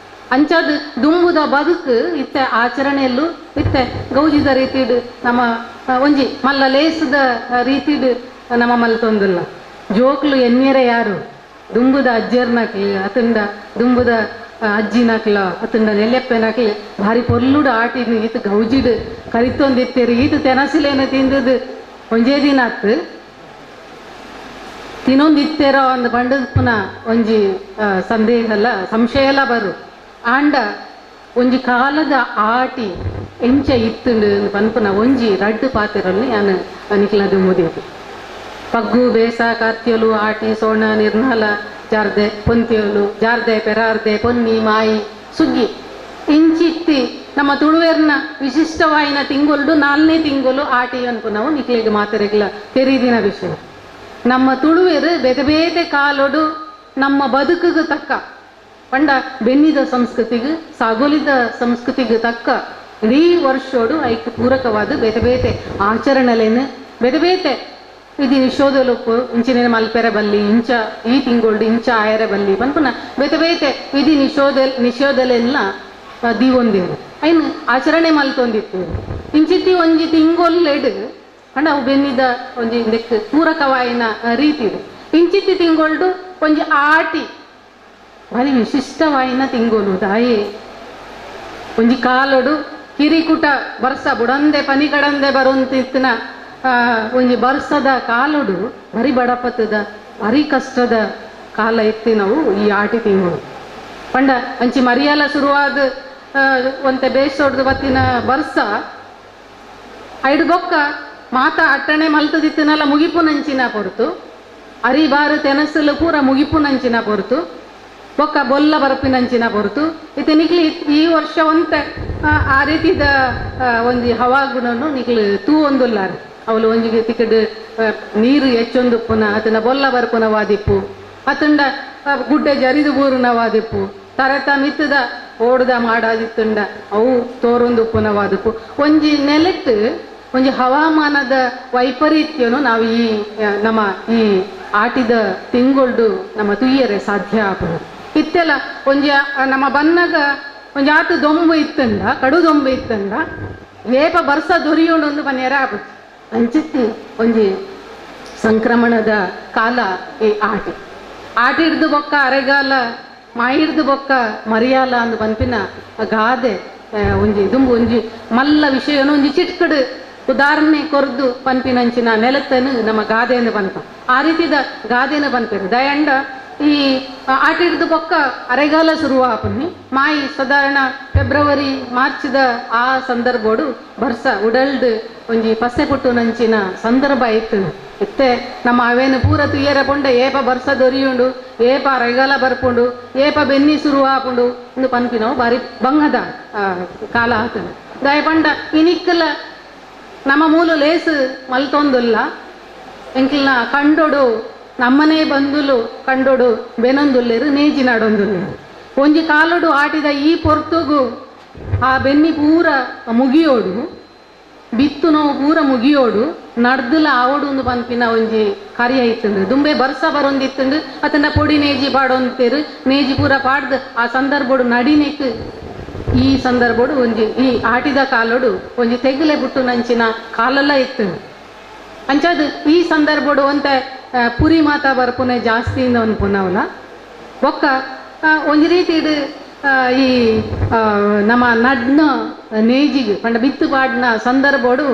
Speaker 8: ಅಂಚಾದ ದುಂಬುದ ಬದುಕು ಇತ್ತೆ ಆಚರಣೆಯಲ್ಲೂ ಇತ್ತೆ ಗೌಜಿದ ರೀತಿಡು ನಮ್ಮ ಒಂಜಿ ಮಲ್ಲ ಲೇಸದ ರೀತಿಡು ನಮ್ಮ ಮಲ್ತೊಂದಿಲ್ಲ. ಜೋಕ್ಲು ಎನ್ನಿಯರೆ ಯಾರು ದುಂಬುದ ಅಜ್ಜರ್ನಕ್ಲಿ ಅತಂಡ ದುಂಬುದ ಅಜ್ಜಿನಕ್ಲ ಅತಂಡ ನೆಲ್ಲೆಪ್ಪನಕ್ಲಿ ಭಾರಿ ಪೊಲ್ಲುಡು ಆಟಿನ ಈತ ಗೌಜಿಡು ಕರಿತೊಂದಿತ್ತೇರಿ ಈತ ತೆನಸಿಲೇನ ತಿಂದದ್ದು ಒಂಜೇ ದಿನ ಆತು ತಿನ್ನೊಂದಿತ್ತೇರೋ ಅಂದ್ ಬಂಡದ ಪುನಃ ಒಂಜಿ ಸಂದೇಹ ಅಲ್ಲ ಸಂಶಯ ಎಲ್ಲ ಬರು ಆಂಡ ಒಂಜಿ ಕಾಲದ ಆಟಿ ಎಂಚ ಇತ್ತುಂಡು ಪನ್ಪುನ ಒಂಜಿ ರಡ್ಡು ಪಾತಿರಲ್ಲಿ ನಾನು ನಿಕ್ಲದು ಮುದಿತು. ಪಗ್ಗು ಬೇಸ ಕಾರ್ತಿಯಲು ಆಟಿ ಸೋಣ ನಿರ್ನಾಲ ಜಾರ್ದೆ ಪೊಂತಿಯಲು ಜಾರ್ದೆ ಪೆರಾರ್ದೆ ಪೊನ್ನಿ ಮಾಯಿ ಸುಗ್ಗಿ ಇಂಚಿತ್ತಿ ನಮ್ಮ ತುಳುವೇರ್ನ ವಿಶಿಷ್ಟವಾಯಿನ ತಿಂಗೊಲ್ಡು ನಾಲ್ನೇ ತಿಂಗಳು ಆಟಿ ಅನ್ಪುನವು ನಿಕ್ಲಿಗೆ ಮಾತೆರೆಗ್ಲ ತೆರೀದಿನ ವಿಷಯ. ನಮ್ಮ ತುಳುವೇರು ಬೇತೆ ಬೇತೆ ಕಾಲೋಡು ನಮ್ಮ ಬದುಕಿಗೆ ತಕ್ಕ ಪಂಡ ಬೆನ್ನಿದ ಸಂಸ್ಕೃತಿಗೆ ಸಾಗೋಲಿದ ಸಂಸ್ಕೃತಿಗೆ ತಕ್ಕ ಇಡೀ ವರ್ಷೋಡು ಐಕ್ ಪೂರಕವಾದ ಬೇತೆ ಬೇತೆ ಆಚರಣೆಲೇನು ಬೇತೆ ಬೇತೆ ಇದು ನಿಷೋಧಲುಪ್ಪು ಇಂಚಿನ ಮಲ್ಪೆರೆ ಬಲ್ಲಿ ಇಂಚ ಈ ತಿಂಗೊಳ್ಡು ಇಂಚ ಆಯರೆ ಬಲ್ಲಿ ಪನ್ಪುನ ಬೇತೆ ಬೇತೆ ವಿಧಿ ನಿಷೋಧಲೆಲ್ಲ ದೀವೊಂದಿರು ಐನು ಆಚರಣೆ ಮಲ್ತೊಂದಿತ್ತು. ಇಂಚಿತ್ತಿ ಒಂಜಿ ತಿಂಗೊಲ್ಲೆಡು ಪಂಡ ಅವು ಬೆನ್ನಿದ ಒಂಜಿ ಇಂದಕ್ಕೆ ಪೂರಕವಾಯಿನ ರೀತಿ ಇದು. ಇಂಚಿತ್ತಿ ತಿಂಗೊಳ್ಡು ಒಂಜಿ ಆಟಿ ಭಾರಿ ವಿಶಿಷ್ಟವಾಯಿನ ತಿಂಗೋಲು ತಾಯಿ ಒಂಜಿ ಕಾಲೋಡು ಕಿರಿಕುಟ ಬರ್ಸ ಬುಡಂದೆ ಪನಿಗಡಂದೆ ಬರುವಂತಿತ್ತಿನ ಒಂಜಿ ಬರ್ಸದ ಕಾಲೋಡು ಭಾರಿ ಬಡಪತ್ತದ ಭಾರಿ ಕಷ್ಟದ ಕಾಲ ಇತ್ತಿ ನಾವು ಈ ಆಟಿ ತಿಂಗಳು. ಪಂಡ ಅಂಚಿ ಮರಿಯಾಲ ಶುರುವಾದ ಒಂತೆ ಬೇಸೊಡ್ದು ಬತ್ತಿನ ಬರ್ಸ ಐಡು ಬೊಕ್ಕ ಮಾತಾ ಅಟ್ಟಣೆ ಮಲ್ತದಿತ್ತಿನಲ್ಲ ಮುಗಿಪು ನಂಚಿನ ಪೊರ್ತು ಅರಿಬಾರು ತೆನಸಲು ಪೂರ ಮುಗಿಪು ನಂಚಿನ ಪೊರ್ತು ಬೊಕ್ಕ ಬೊಲ್ಲ ಬರಪಿನಂಚಿನ ಪೊರ್ತು ಇತ್ತೆ ನಿಕ್ಲಿ ಈ ವರ್ಷ ಒಂತೆ ಆ ರೀತಿದ ಒಂಜಿ ಹವಾಗುಣನು ನಿಕ್ಲು ತೂ ಒಂದುಲ್ಲಾರು ಅವಳು ಒಂಜಿ ತಿಕ್ಕಡು ನೀರು ಹೆಚ್ಚೊಂದು ಪುನ ಆತನ ಬೊಲ್ಲ ಬರ್ಪುನ ವಾದಿಪ್ಪು ಅತಂಡ ಗುಡ್ಡೆ ಜರಿದು ಬೂರುನ ವಾದಿಪ್ಪು ತರತ ಮಿತ್ತದ ಓಡ್ದ ಮಾಡಾದಿತ್ತುಂಡ ಅವು ತೋರೊಂದು ಪುನ ವಾದಿಪ್ಪು ಒಂಜಿ ನೆಲೆಟ್ಟು ಒಂಜಿ ಹವಾಮಾನದ ವೈಪರೀತ್ಯನು ನಾವು ಈ ನಮ್ಮ ಈ ಆಟಿದ ತಿಂಗೊಳ್ಡು ನಮ್ಮ ತುಯ್ಯರೆ ಸಾಧ್ಯ ಆಪುಂಡು. ಇತ್ತೆಲ್ಲ ಒಂಜಿ ನಮ್ಮ ಬನ್ನಗ ಒಂಜಿ ಆತು ದೊಂಬು ಇತ್ತಂಡ ಕಡು ದೊಂಬು ಇತ್ತಂಡ ವೇಪ ಬರ್ಸ ದೊರಿಯೋಡು ಒಂದು ಮನೆಯರ ಆಪುಂಡು. ಅಂಚಿತ್ತಿ ಒಂಜಿ ಸಂಕ್ರಮಣದ ಕಾಲ ಈ ಆಟಿ ಆಟಿ ಹಿಡ್ದು ಬೊಕ್ಕ ಅರೆಗಾಲ ಮಾಯಿಡ್ದು ಬೊಕ್ಕ ಮರಿಯಾಲ ಅಂದು ಪನ್ಪಿನ ಗಾದೆ ಒಂಜಿ ದುಂಬು ಒಂಜಿ ಮಲ್ಲ ವಿಷಯನು ಒಂಜಿ ಚಿಟ್ಕಡು ಉದಾಹರಣೆ ಕೊರ್ದು ಪನ್ಪಿನಂಚಿನ ನೆಲತ್ತನು ನಮ್ಮ ಗಾದೆಯನ್ನು ಪನ್ಪ ಆ ರೀತಿದ ಗಾದೆಯನ್ನು ಪನ್ಪಿರು. ದಯಂಡ ಈ ಆಟಿ ಹಿಡ್ದು ಬೊಕ್ಕ ಅರೆಗಾಲ ಶುರುವಾಪುನಿ ಮಾಯಿ ಸಾಧಾರಣ ಫೆಬ್ರವರಿ ಮಾರ್ಚ್ದ ಆ ಸಂದರ್ಭೋಡು ಬರ್ಸ ಉಡಲ್ಡು ಒಂಜಿ ಪಸೆ ಪುಟ್ಟು ನಂಚಿನ ಸಂದರ್ಭ ಇತ್ತು. ಇತ್ತೆ ನಮ್ಮ ಅವೇನು ಪೂರ ತುಯ್ಯರ ಪೊಂಡ ಏಪ ಬರ್ಸ ದೊರಿಯುಂಡು, ಏಪ ರೈಗಾಲ ಬರ್ಪುಂಡು, ಏಪ ಬೆನ್ನಿ ಸುರು ಆಪುಂಡು ಇಂದು ಪನ್ಪಿನವು ಬಾರಿ ಬಂಗದ ಕಾಲ ಆತುಂಡು. ದಾಯ ಪಂಡ ಇನಿಕ್ಕಲ ನಮ್ಮ ಮೂಲ ಲೇಸು ಮಲ್ತೊಂದುಲ್ಲ, ಎಂಕಿಲ್ನ ಕಂಡೊಡು ನಮ್ಮನೇ ಬಂದುಲು ಕಂಡೊಡು ಬೆನೊಂದುಲ್ಲೇರು ನೇಜಿ ನಾಡೊಂದುಲ್ಲೇರು. ಒಂಜಿ ಕಾಲೊಡು ಆಟಿದ ಈ ಪೊರ್ತುಗು ಆ ಬೆನ್ನಿ ಪೂರ ಮುಗಿಯೋಡು, ಬಿತ್ತು ನೋವು ಪೂರ ಮುಗಿಯೋಡು, ನಡ್ದುಲ ಆವಡು ಒಂದು ಪನ್ಪಿನ ಒಂಜಿ ಕಾರ್ಯ ಇತ್ತುಂಡು. ದುಂಬೆ ಬರ್ಸ ಬರೊಂದಿತ್ತುಂಡು, ಅದನ್ನ ಪೊಡಿ ನೇಜಿ ಪಾಡೊಂತೇರು, ನೇಜಿ ಪೂರ ಪಾಡ್ದು ಆ ಸಂದರ್ಭಡು ನಡಿನೆಕ್ ಈ ಸಂದರ್ಭಡು ಒಂಜಿ ಈ ಆಟಿದ ಕಾಲೋಡು ಒಂಜಿ ತೆಗುಲೆ ಬುಟ್ಟು ನಂಚಿನ ಕಾಲೆಲ್ಲ ಇತ್ತುಂಡು. ಅಂಚಾದ್ ಈ ಸಂದರ್ಭಡು ಒಂತೆ ಪುರಿ ಮಾತಾ ಬರ್ಪುನೆ ಜಾಸ್ತಿ ಅನ್ಪುನವಲ ಬೊಕ್ಕ ಒಂಜಿ ರೀತಿಡ್ ಈ ನಮ್ಮ ನಡ್ನ ನೇಜಿಗೆ ಪಂಡ ಬಿತ್ತು ಪಾಡ್ನ ಸಂದರ್ಭಡು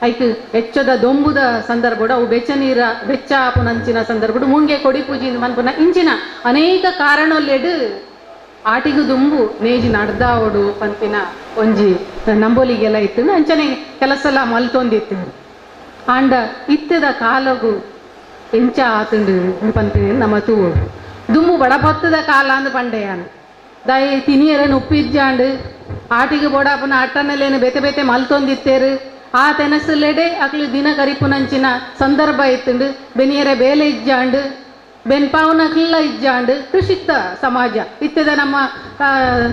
Speaker 8: ಐಕ್ ಹೆಚ್ಚದ ದೊಂಬುದ ಸಂದರ್ಭಡು ಅವು ಬೆಚ್ಚ ನೀರ ಬೆಚ್ಚ ಆಪುನಂಚಿನ ಸಂದರ್ಭಡು ಮುಂಗೆ ಕೊಡಿ ಪೂಜಿ ಮನ್ಪುನ ಇಂಚಿನ ಅನೇಕ ಕಾರಣೊಲೆಡ್ ಆಟಿಗು ದುಂಬು ನೇಜಿ ನಡ್ದಾವಡು ಪನ್ಪಿನ ಒಂಜಿ ನಂಬೋಲಿಗೆಲ್ಲ ಇತ್ತು. ಅಂಚನೆ ಕೆಲಸ ಎಲ್ಲ ಮಲ್ತೊಂದಿತ್ತು. ಆಂಡ ಇತ್ತದ ಕಾಲಗು ಎಂಚ ಆತುಂಡು ಪನ್ಪಿನ ನಮ್ಮ ತೂವೋಡು. ದುಂಬು ಬಡಪತ್ತದ ಕಾಲ ಅಂದ್ ಪಂಡೆಯಾನು ದಾಯಿ ತಿನಿಯರೇನು ಉಪ್ಪಿಜ್ಜಾಂಡು ಆಟಿಗೆ ಬೋಡಾಪುನ ಅಟ್ಟನಲ್ಲೇನು ಬೇತೆ ಬೇತೆ ಮಲ್ತೊಂದಿತ್ತೇರು. ಆ ತೆನಸುಲೆಡೆ ಅಕ್ಲು ದಿನ ಕರಿಪುನಂಚಿನ ಸಂದರ್ಭ ಇತ್ತುಂಡು. ಬೆನಿಯರೆ ಬೇಲೆ ಇಜ್ಜಾಂಡು, ಬೆನ್ಪಾವನಕ್ಲ ಇಜ್ಜಾಂಡು, ಕೃಷಿಕ್ತ ಸಮಾಜ ಇತ್ತದ ನಮ್ಮ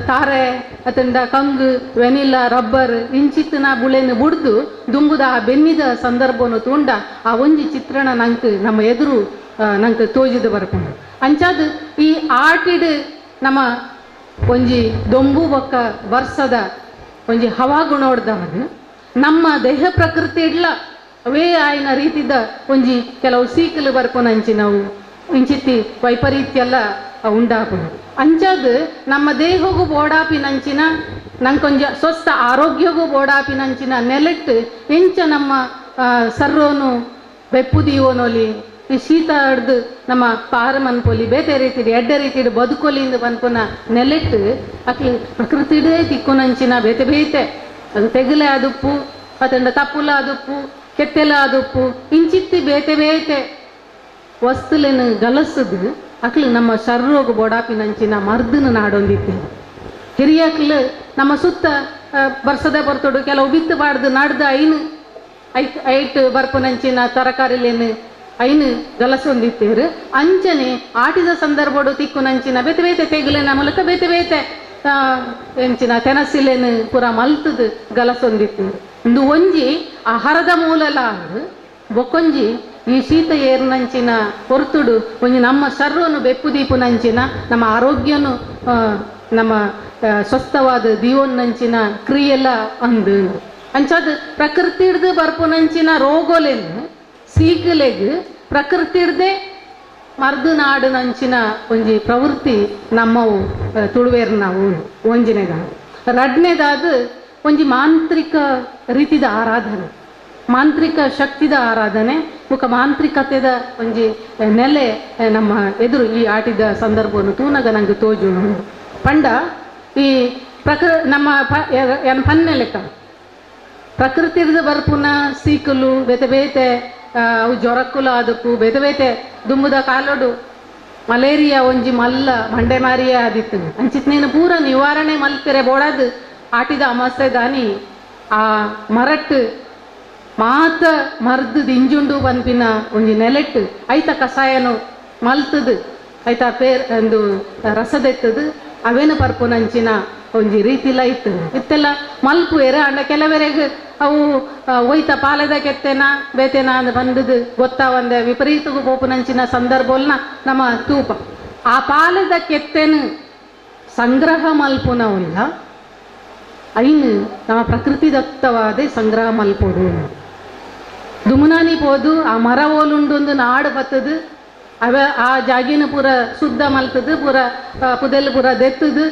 Speaker 8: ತಾರೆ ಅತಂಡ ಕಂಗು ವೆನಿಲಾ ರಬ್ಬರ್ ಇಂಚಿತ್ತಿನ ಬುಳೆನು ಬುಡ್ದು ದುಂಬುದ ಆ ಬೆನ್ನಿದ ಸಂದರ್ಭನು ತೂಂಡ ಆ ಒಂಜಿ ಚಿತ್ರಣ ನಂಕ್ ನಮ್ಮ ಎದುರು ನಂಕ್ ತೋಜಿದ ಬರ್ಪುಂಡು. ಅಂಚಾದ್ ಈ ಆಟಿಡ್ ನಮ್ಮ ಒಂಜಿ ದೊಂಬು ಬೊಕ್ಕ ಬರ್ಸದ ಒಂಜಿ ಹವಾಗುಣೋಡ್ದವನು ನಮ್ಮ ದೇಹ ಪ್ರಕೃತಿ ಇಡ್ಲ ಅವೇ ಆಯ್ನ ರೀತಿದ ಒಂಜಿ ಕೆಲವು ಸೀಕಲು ಬರ್ಪುನಂಚಿನವು ಇಂಚಿತ್ತಿ ವೈಪರೀತ್ಯ ಎಲ್ಲ ಉಂಡಾಪುಂಡು. ಅಂಚಾದ್ ನಮ್ಮ ದೇಹಗೂ ಬೋಡಾಪಿನಂಚಿನ ನಂಕೊಂಜ ಸ್ವಸ್ಥ ಆರೋಗ್ಯಗೂ ಬೋಡಾಪಿನಂಚಿನ ನೆಲೆಟ್ಟು ಎಂಚ ನಮ್ಮ ಸರ್ರೋನು ಬೆಪ್ಪು ದೀವನೊಲಿ ಈ ಶೀತ ಹಿಡ್ದು ನಮ್ಮ ಪಾರ ಮನ್ಪೊಲಿ ಬೇತೆ ರೀತಿಡ್ ಎಡ್ಡೆ ರೀತಿಡ್ ಬದುಕೊಲಿಂದ ಪನ್ಪುನ ನೆಲೆಟ್ಟು ಅಕ್ಲಿ ಪ್ರಕೃತಿಡೇ ತಿಕ್ಕೊನಂಚಿನ ಬೇತೆ ಬೇತೆ ಅದು ತೆಗಲೆ ಅದುಪ್ಪು ಅತಂಡ ತಪ್ಪುಲ ಅದುಪ್ಪು ಕೆತ್ತೆಲ ಅದುಪ್ಪು ಇಂಚಿತ್ತಿ ಬೇತೆ ಬೇತೆ ವಸ್ತುಲೇನು ಗಲಸದು ಅಕ್ಲು ನಮ್ಮ ಶರ್ರೋಗು ಬೋಡಾಪಿನಂಚಿನ ಮರ್ದನು ನಾಡೊಂದಿತ್ತು. ಹಿರಿಯಕ್ಲು ನಮ್ಮ ಸುತ್ತ ಬರ್ಸದೆ ಬರ್ತೋಡು ಕೆಲವು ಬಿತ್ತು ಬಾಡ್ದು ನಾಡ್ದು ಐನು ಐಟ್ ಬರ್ಪುನಂಚಿನ ತರಕಾರಿಲೇನು ಐನು ಗಲಸೊಂದಿತ್ತೇರು. ಅಂಚನೆ ಆಟಿದ ಸಂದರ್ಭಡು ತಿಕ್ಕುನಂಚಿನ ಬೇತೆ ಬೇತೆ ತೆಗುಲಿನ ಮೂಲಕ ಬೇತೆ ಬೇತೆ ಎಂಚಿನ ತೆನಸಿಲೇನು ಪೂರ ಮಲ್ತದು ಗಲಸೊಂದಿತ್ತೇರು. ಇಂದು ಒಂಜಿ ಆಹಾರದ ಮೂಲಲ ಬೊಕ್ಕೊಂಜಿ ಈ ಶೀತ ಏರ್ನಂಚಿನ ಹೊರ್ತುಡು ಒಂಜಿ ನಮ್ಮ ಸರ್ವನು ಬೆಪ್ಪು ದೀಪುನಂಚಿನ ನಮ್ಮ ಆರೋಗ್ಯನು ನಮ್ಮ ಸ್ವಸ್ಥವಾದ ದೀವನ್ನಂಚಿನ ಕ್ರಿಯೆಲ್ಲ ಅಂದು. ಅಂಚಾದ್ ಪ್ರಕೃತಿ ಹಿಡ್ದು ಬರ್ಪುನಂಚಿನ ರೋಗೋಲೇನು ಸೀಕಲೆಗ್ ಪ್ರಕೃತಿ ಹಿಡ್ದೆ ಮರ್ದು ನಾಡಿನಂಚಿನ ಒಂಜಿ ಪ್ರವೃತ್ತಿ ನಮ್ಮವು ತುಳುವೇರು ನಾವು ಒಂಜಿನೇದಾದ. ರಡ್ನೇದಾದ ಒಂಜಿ ಮಾಂತ್ರಿಕ ರೀತಿದ ಆರಾಧನೆ, ಮಾಂತ್ರಿಕ ಶಕ್ತಿದ ಆರಾಧನೆ ಬೊಕ ಮಾಂತ್ರಿಕತೆದ ಒಂಜಿ ನೆಲೆ ನಮ್ಮ ಎದುರು ಈ ಆಟಿದ ಸಂದರ್ಭವನ್ನು ತೂನಗ ನಂಗೆ ತೋಜುನು. ಪಂಡ ಈ ನಮ್ಮ ಪನ್ನೆ ಲೆಕ್ಕ ಪ್ರಕೃತಿದ ಬರ್ಪುನ ಸೀಕಲು ಬೇತೆ ಬೇತೆ ಅವು ಜ್ವರಕ್ಕುಲ ಅದಕ್ಕೂ ಬೇತೆ ಬೇತೆ ದುಂಬುದ ಕಾಲೋಡು ಮಲೇರಿಯಾ ಒಂಜಿ ಮಲ್ಲ ಮಂಡೆಮಾರಿಯೇ ಆದಿತ್ತು. ಅಂಚಿತ್ನೇನು ಪೂರ ನಿವಾರಣೆ ಮಲ್ಪೆರೆ ಬೋಡಾದ್ ಆಟಿದ ಅಮಾಸೆ ದಾನಿ ಆ ಮರಟ್ಟು ಮಾತ ಮರ್ದು ದಿಂಜುಂಡು ಪನ್ಪಿನ ಒಂಜಿ ನೆಲೆಟ್ಟು ಐತ ಕಷಾಯನು ಮಲ್ತದು ಐತ ಪೇರ್ ಒಂದು ರಸದೆತ್ತದು ಅವೇನು ಪರ್ಪುನಂಚಿನ ಒಂಜಿ ರೀತಿಲ ಇತ್ತು. ಇತ್ತೆಲ್ಲ ಮಲ್ಪು ಎರ ಅಂಡ ಕೆಲವರೆಗೆ ಅವು ಒಯ್ತ ಪಾಲದ ಕೆತ್ತೆನ ಬೇತೆನ ಅಂದ್ ಬಂದದು ಗೊತ್ತಾವಂದೆ ವಿಪರೀತಗೂ ಪೋಪುನಂಚಿನ ಸಂದರ್ಭೋಲ್ನ ನಮ್ಮ ತೂಪ ಆ ಪಾಲದ ಕೆತ್ತೆನು ಸಂಗ್ರಹ ಮಲ್ಪುನವಲ್ಲ ಐನು ನಮ್ಮ ಪ್ರಕೃತಿ ದತ್ತವಾದ ಸಂಗ್ರಹ ಮಲ್ಪೋಡು. ದುಮುನಾನಿ ಪೋದು ಆ ಮರ ಓಲುಂಡೊಂದು ನಾಡು ಬತ್ತದು ಅವ ಆ ಜಾಗಿನ ಪೂರ ಶುದ್ಧ ಮಲ್ತದು ಪೂರ ಪುದೆಲ್ ಪೂರ ದೆತ್ತದು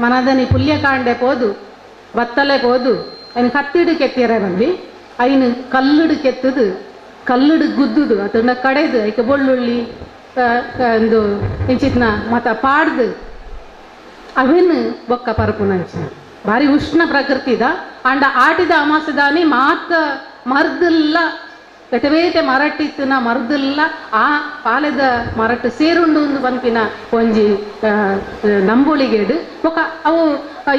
Speaker 8: ಮನದನಿ ಪುಲ್ಯ ಕಾಂಡೆ ಪೋದು ಬತ್ತಲೆ ಪೋದು ಐನು ಕತ್ತಿಡು ಕೆತ್ತಿರ ಬಂದು ಐನು ಕಲ್ಲುಡು ಕೆತ್ತದು ಕಲ್ಲುಡು ಗುದ್ದುದು ಅದನ್ನ ಕಡೆದು ಐಕ ಬೆಳ್ಳುಳ್ಳಿ ಒಂದು ಇಂಚಿತ್ನ ಮತ ಪಾಡ್ದು ಅವೇನು ಬೊಕ್ಕ ಪರಪುನಂಚಿನ ಭಾರಿ ಉಷ್ಣ ಪ್ರಕೃತಿದ ಅಂಡ ಆಟಿದ ಅಮಾಸದಾನಿ ಮಾತ ಮರ್ದೆಲ್ಲ ಬೇತೆ ಬೇತೆ ಮರಟ್ಟಿತ್ತಿನ ಮರದೆಲ್ಲ ಆ ಪಾಲೆದ ಮರಟ್ಟು ಸೇರುಂಡು ಒಂದು ಪನ್ಪಿನ ಒಂಜಿ ನಂಬೊಳಿಗೇಡು. ಬೊಕ ಅವು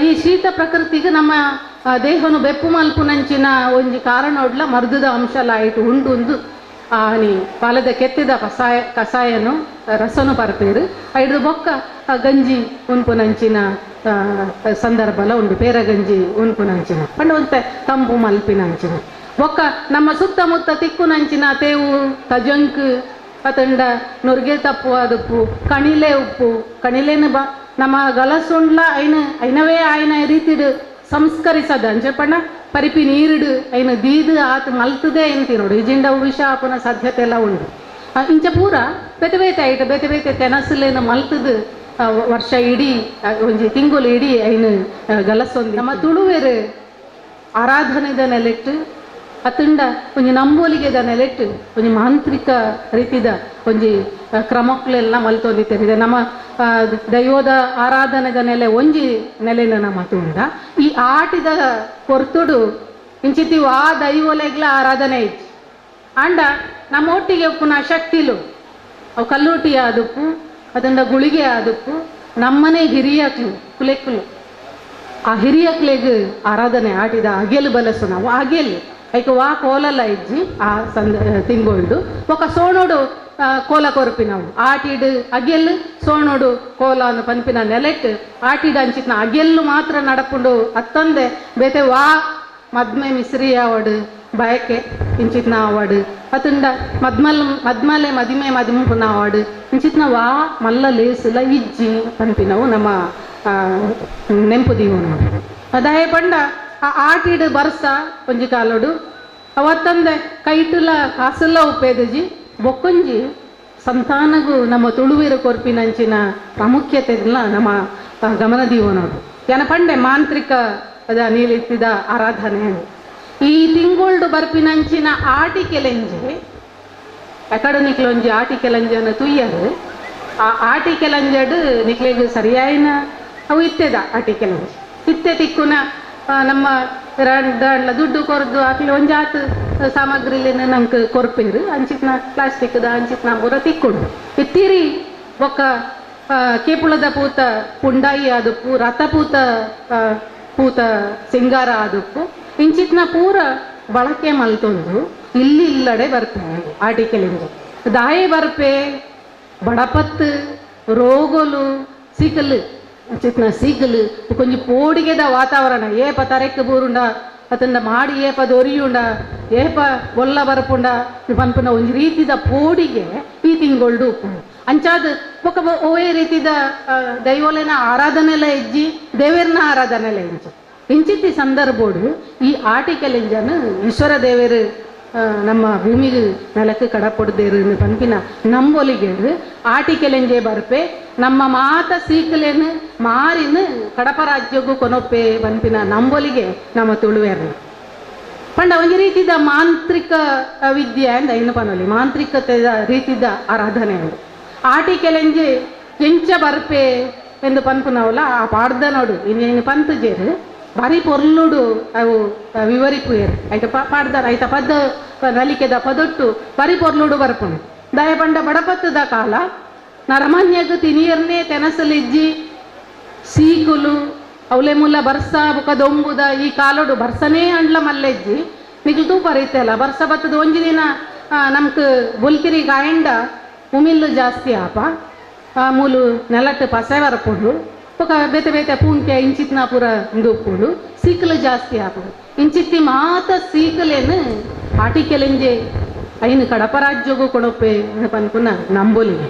Speaker 8: ಈ ಶೀತ ಪ್ರಕೃತಿಗೆ ನಮ್ಮ ದೇಹನು ಬೆಪ್ಪು ಮಲ್ಪುನಂಚಿನ ಒಂಜಿ ಕಾರಣೊಡ್ಲ ಮರ್ದದ ಅಂಶಲ ಆಯ್ತು ಉಂಡು ಉಂದು ಆನಿ ಪಾಲದ ಕೆತ್ತಿದ ಕಸಾಯನು ರಸನು ಪರ್ಪೇರು. ಐಡ್ದು ಬೊಕ್ಕ ಗಂಜಿ ಉನ್ಪುನಂಚಿನ ಸಂದರ್ಭಲ ಉಂಡು, ಪೇರ ಗಂಜಿ ಉನ್ಪುನಂಚಿನ ಪಂಡ ಒಂತೆ ತಂಪು ಮಲ್ಪಿನಂಚಿನ. ಬೊಕ್ಕ ನಮ್ಮ ಸುತ್ತಮುತ್ತ ತಿಕ್ಕುನಂಚಿನ ತೇವು ತಜಂಕ್ ಅತಂಡ ನುರ್ಗೆ ತಪ್ಪು ಅದುಪ್ಪು ಕಣಿಲೆ ಉಪ್ಪು ಕಣಿಲೇನು ಬ ನಮ್ಮ ಗಲಸುಂಡ್ಲ ಐನ ಐನವೇ ಆಯ್ನ ರೀತಿಡು ಸಂಸ್ಕರಿಸದ ಅಂಚೆ ಪಂಡ ಪರಿಪಿ ನೀರುಡು ಐನ ದೀದು ಆತ ಮಲ್ತದೆ ಐನ್ ತಿನ್ನೋಡು ಇಜಿಂಡ ವಿಷ ಆಪುನ ಸಾಧ್ಯತೆ ಎಲ್ಲ ಉಂಡು. ಇಂಚ ಪೂರ ಬೇತೆ ಬೇತೆ ಐಟ ಬೇತೆ ಬೇತೆ ತೆನಸುಲೇನು ಮಲ್ತದು ವರ್ಷ ಇಡೀ ಒಂಜಿ ತಿಂಗುಲು ಇಡೀ ಐನು ಗಲಸೊಂದು ನಮ್ಮ ತುಳುವೆರು ಆರಾಧನೆದ ನೆಲೆಟ್ಟು ಅತಂಡ ಒಂಜಿ ನಂಬೋಲಿಗೆದ ನೆಲೆಟ್ಟು ಒಂಜಿ ಮಾಂತ್ರಿಕ ರೀತಿದ ಒಂಜಿ ಕ್ರಮಕ್ಲೆಲ್ಲ ಮಲ್ತೊಂದಿತ್ತಿದೆ. ನಮ್ಮ ದೈವದ ಆರಾಧನೆದ ನೆಲೆ ಒಂಜಿ ನೆಲೆನ ನಮ್ಮ ತುಂಡ ಈ ಆಟಿದ ಕೊರ್ತುಡು ಇಂಚಿತ್ತೀವಿ ಆ ದೈವಲೆಗ್ಲ ಆರಾಧನೆ ಇಜ್ಜಿ. ಅಂಡ ನಮ್ಮ ಒಟ್ಟಿಗೆ ಪುನಃ ಶಕ್ತಿಲು ಅವು ಕಲ್ಲುಟಿ ಆದುಪ್ಪು ಅದಂಡ ಗುಳಿಗೆ ಆದುಪ್ಪು ನಮ್ಮನೆ ಹಿರಿಯಕ್ಲು ಕುಲೆಕ್ಲು ಆ ಹಿರಿಯಕ್ಲೆಗ್ ಆರಾಧನೆ ಆಟಿದ ಅಗೆಲು ಬಲಸು ನಾವು ಅಗೆಲು ಐಕ ವಾ ಕೋಲಲ್ಲ ಇಜ್ಜಿ ಆ ಸಂದ ತಿಂಗೊಳ್ಡು ఒక ಸೋಣೋಡು ಕೋಲ ಕೊರ್ಪಿ ನಾವು ಆಟಿಡು ಅಗೆಲ್ಲು ಸೋಣೋಡು ಕೋಲ ಅನ್ನು ಪನ್ಪಿನ ನೆಲೆಟ್ ಆಟಿಡು ಅಂಚಿನ ಅಗೆಲ್ಲು ಮಾತ್ರ ನಡಪುಂಡು ಅತ್ತಂದೆ ಬೇತೆ ವಾ ಮದ್ಮೆ ಮಿಸ್ರಿ ಆವಡು ಬಯಕೆ ಇಂಚಿತ್ನ ಆವಡು ಅತಂಡ ಮದ್ಮಲ್ ಮದ್ಮಲೆ ಮದಿಮೆ ಮದಿಮುಪುನ ಆವಡು ಇಂಚಿತ್ನ ವಾ ಮಲ್ಲ ಲೇಸುಲ ಇಜ್ಜಿ ಪನ್ಪಿನವು ನಮ್ಮ ನೆಂಪು ದೀವನು. ಅದಾಯ ಪಂಡ ಆ ಆಟಿಡು ಬರ್ಸ ಒಂಜಿ ಕಾಲೋಡು ಅವತ್ತಂದೆ ಕೈಟುಲ ಕಾಸುಲ್ಲ ಉಪ್ಪೇದಜಿ ಬೊಕ್ಕೊಂಜಿ ಸಂತಾನಗೂ ನಮ್ಮ ತುಳುವೀರ ಕೊರ್ಪಿನಂಚಿನ ಪ್ರಾಮುಖ್ಯತೆ ನಮ್ಮ ಗಮನ ದೀವನೋಡು. ಏನ ಪಂಡೆ ಮಾಂತ್ರಿಕ ಅದ ನೀಲಿತ್ತಿದ ಆರಾಧನೆ ಈ ತಿಂಗೊಳ್ಡು ಬರ್ಪಿನಂಚಿನ ಆಟಿ ಕೆಲೆಂಜಿ ಎಕಡು ನಿಕ್ಲೊಂಜಿ ಆಟಿ ಕೆಲಂಜನ ತುಯ್ಯರು ಆ ಆಟಿ ಕೆಲಂಜಡು ನಿಕ್ಲೆಗ್ ಸರಿಯಾಯಿನ ಅವು ಇತ್ತೆದ ಆಟಿ ಕೆಲಂಜಿ ಇತ್ತೆ ತಿಕ್ಕುನ ನಮ್ಮ ದುಡ್ಡು ಕೊರ್ದು ಆಕ್ಲಿ ಒಂಜಾತ್ ಸಾಮಗ್ರಿಲೇನ ನಂಗೆ ಕೊರ್ಪೇರು ಅಂಚಿತ್ನ ಪ್ಲಾಸ್ಟಿಕ್ದ ಅಂಚಿತ್ನ ಪೂರ ತಿಕ್ಕೊಂಡು ಇತ್ತೀರಿ ಒಕ್ಕ ಕೇಪುಳದ ಪೂತ ಪುಂಡಾಯಿ ಆದುಪ್ಪು ರಥಪೂತ ಪೂತ ಸಿಂಗಾರ ಆದುಪ್ಪು ಇಂಚಿತ್ನ ಪೂರ ಬಳಕೆ ಮಲ್ತೊಂದು ಇಲ್ಲಿ ಇಲ್ಲಡೆ ಬರ್ಪೆ ಆಟಿ ಕೆಲಂಜಿ ದಾಯೆ ಬರ್ಪೆ ಬಡಪತ್ತು ರೋಗಲು ಸಿಕಲು ಚಿತ್ನ ಸೀಗಲು ಕೊಂಚ ಪೋಡಿಗೆದ ವಾತಾವರಣ ಏಪ ತರೆಕ್ ಬೂರುಂಡ ಅತಂಡ ಮಾಡಿ ಏಪ ದೊರಿಯುಂಡ ಏಪ ಬೊಲ್ಲ ಬರಪುಂಡ ಪನ್ಪುನ ಒಂಜಿ ರೀತಿದ ಪೋಡಿಗೆ ಈ ತಿಂಗೊಳ್ಡು ಅಂಚಾದ ಬೊಕ ಓವೇ ರೀತಿದ ದೈವಲೆನ ಆರಾಧನೆಲ ಇಜ್ಜಿ ದೇವೇರ್ನ ಆರಾಧನೆಲ ಇಜ್ಜಿ ಇಂಚಿತ್ತಿ ಸಂದರ್ಭೋಡು ಈ ಆಟಿ ಕೆಲಂಜನ ಈಶ್ವರ ದೇವೇರು ನಮ್ಮ ಭೂಮಿಗೆ ನೆಲಕ್ಕೆ ಕಡಪೊಡ್ದೇರು ಪನ್ಪಿನ ನಂಬೊಲಿಗೇರು ಆಟಿ ಕೆಲಂಜೆ ಬರ್ಪೆ ನಮ್ಮ ಮಾತ ಸೀಕಲೇನು ಮಾರಿನ ಕಡಪ ರಾಜ್ಯಕ್ಕೂ ಕೊನೊಪ್ಪೆ ಪನ್ಪಿನ ನಂಬೊಲಿಗೆ ನಮ್ಮ ತುಳುವೇರ್ನ ಪಂಡ ಒಂಜಿ ರೀತಿದ ಮಾಂತ್ರಿಕ ವಿದ್ಯೆ ಅಂದ ಇನ್ನು ಪನೊಲಿ ಮಾಂತ್ರಿಕತೆದ ರೀತಿದ ಆರಾಧನೆ ಉಂಡು. ಆಟಿ ಕೆಲಂಜೆ ಎಂಚ ಬರ್ಪೆ ಎಂದು ಪನ್ಪುನವಲ್ಲ ಆ ಪಾಡ್ದ ನೋಡು ಇನ್ನೇನು ಪಂತು ಜೇರು ಭಾರಿ ಪೊರ್ಲುಡು ಅವು ವಿವರಿಪುಯರು ಐತ ಪಾಡ್ದಾರ ಐತ ಪದ ನಲಿಕೆದ ಪದೊಟ್ಟು ಭಾರಿ ಪೊರ್ಲುಡು ಬರ್ಪುಂಡು. ದಯ ಪಂಡ ಬಡಪತ್ತದ ಕಾಲ ನರಮಾನ್ಯಗ ತಿನಿಯರ್ನೇ ತೆನಸಲಿಜ್ಜಿ ಸೀಕುಲು ಅವಲೆ ಮುಲ್ಲ ಬರ್ಸ ಬುಕ ದೊಂಬುದ ಈ ಕಾಲೋಡು ಬರ್ಸನೇ ಅಂಡ್ಲ ಮಲ್ಲೆಜ್ಜಿ ನಿಗ್ಲು ತೂಪರ್ ಇತ್ತೆಲ್ಲ ಬರ್ಸ ಬತ್ತದ ಒಂಜಿ ದಿನ ನಮ್ಕ್ ಬುಲ್ಕಿರಿ ಗಾಯಂಡ ಉಮಿಲ್ಲು ಜಾಸ್ತಿ ಆಪ ಮೂಲು ನೆಲಟ್ಟು ಪಸೆ ಬರಪುಂಡು ಬೊಕ ಬೇತೆ ಬೇತೆ ಪೂಂಕೆ ಇಂಚಿತ್ನ ಪೂರ ಉಪ್ಪುಂಡು ಸೀಕಲು ಜಾಸ್ತಿ ಆಪುಂಡು. ಇಂಚಿತ್ತಿ ಮಾತ ಸೀಕಲೇನು ಆಟಿ ಕೆಲಂಜೆ ಐನು ಕಡಪ ರಾಜ್ಯಗೂ ಕೊಡೊಪ್ಪೆ ಪನ್ಪುನ ನಂಬೊಲಿಗೆ.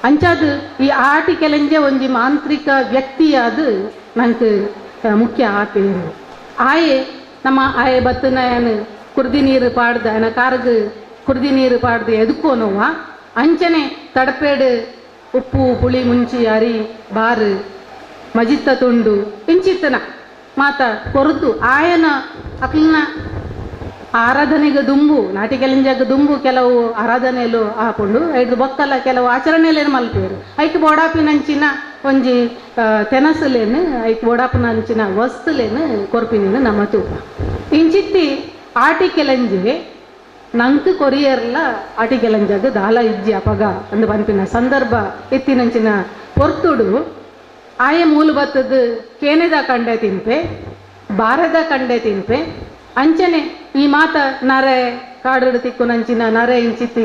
Speaker 8: ಅಂಚಾದ ಈ ಆಟಿ ಕೆಲಂಜೆ ಒಂಜಿ ಮಾಂತ್ರಿಕ ವ್ಯಕ್ತಿಯಾದ ನಂಗೆ ಮುಖ್ಯ ಆಪೇರು ಆಯೆ ನಮ್ಮ ಆಯೆ ಬತ್ತನ ಕುರ್ದಿ ನೀರು ಪಾಡ್ದ ಆಯನ ಕಾರ್ಗ್ ಕುರ್ದಿ ನೀರು ಪಾಡ್ದು ಎದುಕೋನೋವ ಅಂಚನೆ ತಡಪೇಡು ಉಪ್ಪು ಪುಳಿ ಮುಂಚಿ ಅರಿ ಬಾರು ಮಜಿತ್ತ ತುಂಡು ಇಂಚಿತ್ತನ ಮಾತ ಕೊರತು ಆಯನ ಅಕ್ಲಿನ ಆರಾಧನೆಗೆ ದುಂಬು ನಾಟಿ ಕೆಲಂಜಾಗ ದುಂಬು ಕೆಲವು ಆರಾಧನೆಯಲ್ಲೂ ಹಾಕೊಂಡು ಐದು ಬೊಕ್ಕಲ ಕೆಲವು ಆಚರಣೆಲೇನು ಮಲ್ಪೇರು ಐಕ್ ಬೋಡಾಪಿನಂಚಿನ ಒಂಜಿ ತೆನಸುಲೇನು ಐಕ್ ಬೋಡಾಪಿನಂಚಿನ ವಸ್ತುಲೇನು ಕೊರ್ಪಿನೇನು ನಮ್ಮ ತೂಪ. ಇಂಚಿತ್ತಿ ಆಟಿ ಕೆಲಂಜಿ ನಂಕ್ ಕೊರಿಯರ್ಲ ಆಟಿಕೆಲಂಜಗ್ ದಾಲ ಇಜ್ಜಿ ಅಪಗ ಅಂದು ಪನ್ಪಿನ ಸಂದರ್ಭ ಎತ್ತಿನಂಚಿನ ಪೊರ್ತುಡು ಆಯೆ ಮೂಲು ಬತ್ತದು ಕೇನೆದ ಕಂಡೆ ತಿನ್ಪೆ ಬಾರದ ಕಂಡೆ ತಿನ್ಪೆ ಅಂಚನೆ ಈ ಮಾತ ನರೆ ಕಾಡು ತಿಕ್ಕುನಂಚಿನ ನರೆ ಇಂಚಿತ್ತಿ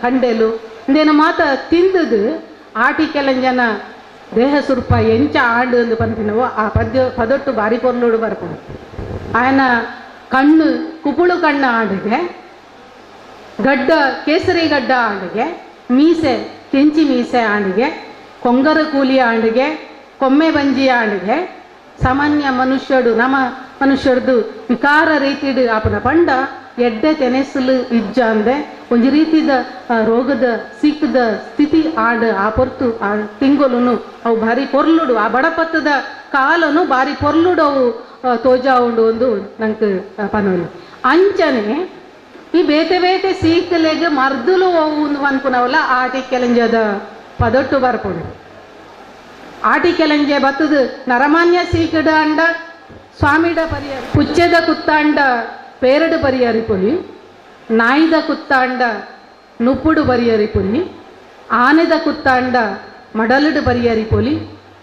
Speaker 8: ಕಂಡೆಲು ಇಂದೇನು ಮಾತ ತಿಂದದು ಆಟಿಕೆಲಂಜನ ದೇಹ ಸುರ್ಪ ಎಂಚ ಆಂಡು ಎಂದು ಪನ್ಪಿನವು ಆ ಪದ್ಯ ಪದೊಟ್ಟು ಬಾರಿ ಪೊರ್ಲುಡು ಬರ್ಪುಂಡು. ಆಯನ ಕಣ್ಣು ಕುಪುಳು ಕಣ್ಣು ಆಂಡಿಗೆ, ಗಡ್ಡ ಕೇಸರಿ ಗಡ್ಡ ಆಂಡಿಗೆ, ಮೀಸೆ ಕೆಂಚಿ ಮೀಸೆ ಆಂಡಿಗೆ, ಕೊಂಗರ ಕೂಲಿ ಆಂಡಿಗೆ, ಕೊಮ್ಮೆ ಬಂಜಿ ಆಂಡಿಗೆ, ಸಾಮಾನ್ಯ ಮನುಷ್ಯಡು ನಮ್ಮ ಮನುಷ್ಯರ್ದು ವಿಕಾರ ರೀತಿಡು ಆಪನ ಪಂಡ ಎಡ್ಡೆ ತೆನೆಸಲು ಇಜ್ಜಾಂದೆ ಒಂಜಿ ರೀತಿದ ರೋಗದ ಸೀಕದ ಸ್ಥಿತಿ ಆಡ್ ಆ ಪೊರ್ತು ಆ ತಿಂಗೊಲುನು ಅವು ಭಾರಿ ಪೊರ್ಲುಡು ಆ ಬಡಪತ್ತದ ಕಾಲನು ಭಾರಿ ಪೊರ್ಲುಡು ಅವು ತೋಜಾ ಉಂಡು ಒಂದು ನಂಗೆ ಪನೋಲಿ. ಅಂಚನೆ ಈ ಬೇತೆ ಬೇತೆ ಸೀಕಲೆಗ್ ಮರ್ದುಲು ಅವು ಅನ್ಪುನವಲ್ಲ ಆಟಿ ಕೆಲಂಜದ ಪದೊಟ್ಟು ಬರ್ಪುಂಡು. ಆಟಿ ಕೆಲಂಜೆ ಬತ್ತದು ನರಮಾನ್ಯ ಸೀಕಡ ಅಂಡ ಸ್ವಾಮಿಡ ಪರಿಹಾರ ಕುಚ್ಚೆದ ಕುತ್ತಾಂಡ ಪೇರಡು ಪರಿಹರಿಪುಲಿ, ನಾಯಿದ ಕುತ್ತಾಂಡ ನುಪ್ಪುಡು ಪರಿಹರಿಪುಲಿ, ಆನೆದ ಕುತ್ತಾಂಡ ಮಡಲುಡು ಪರಿಹರಿಪೊಲಿ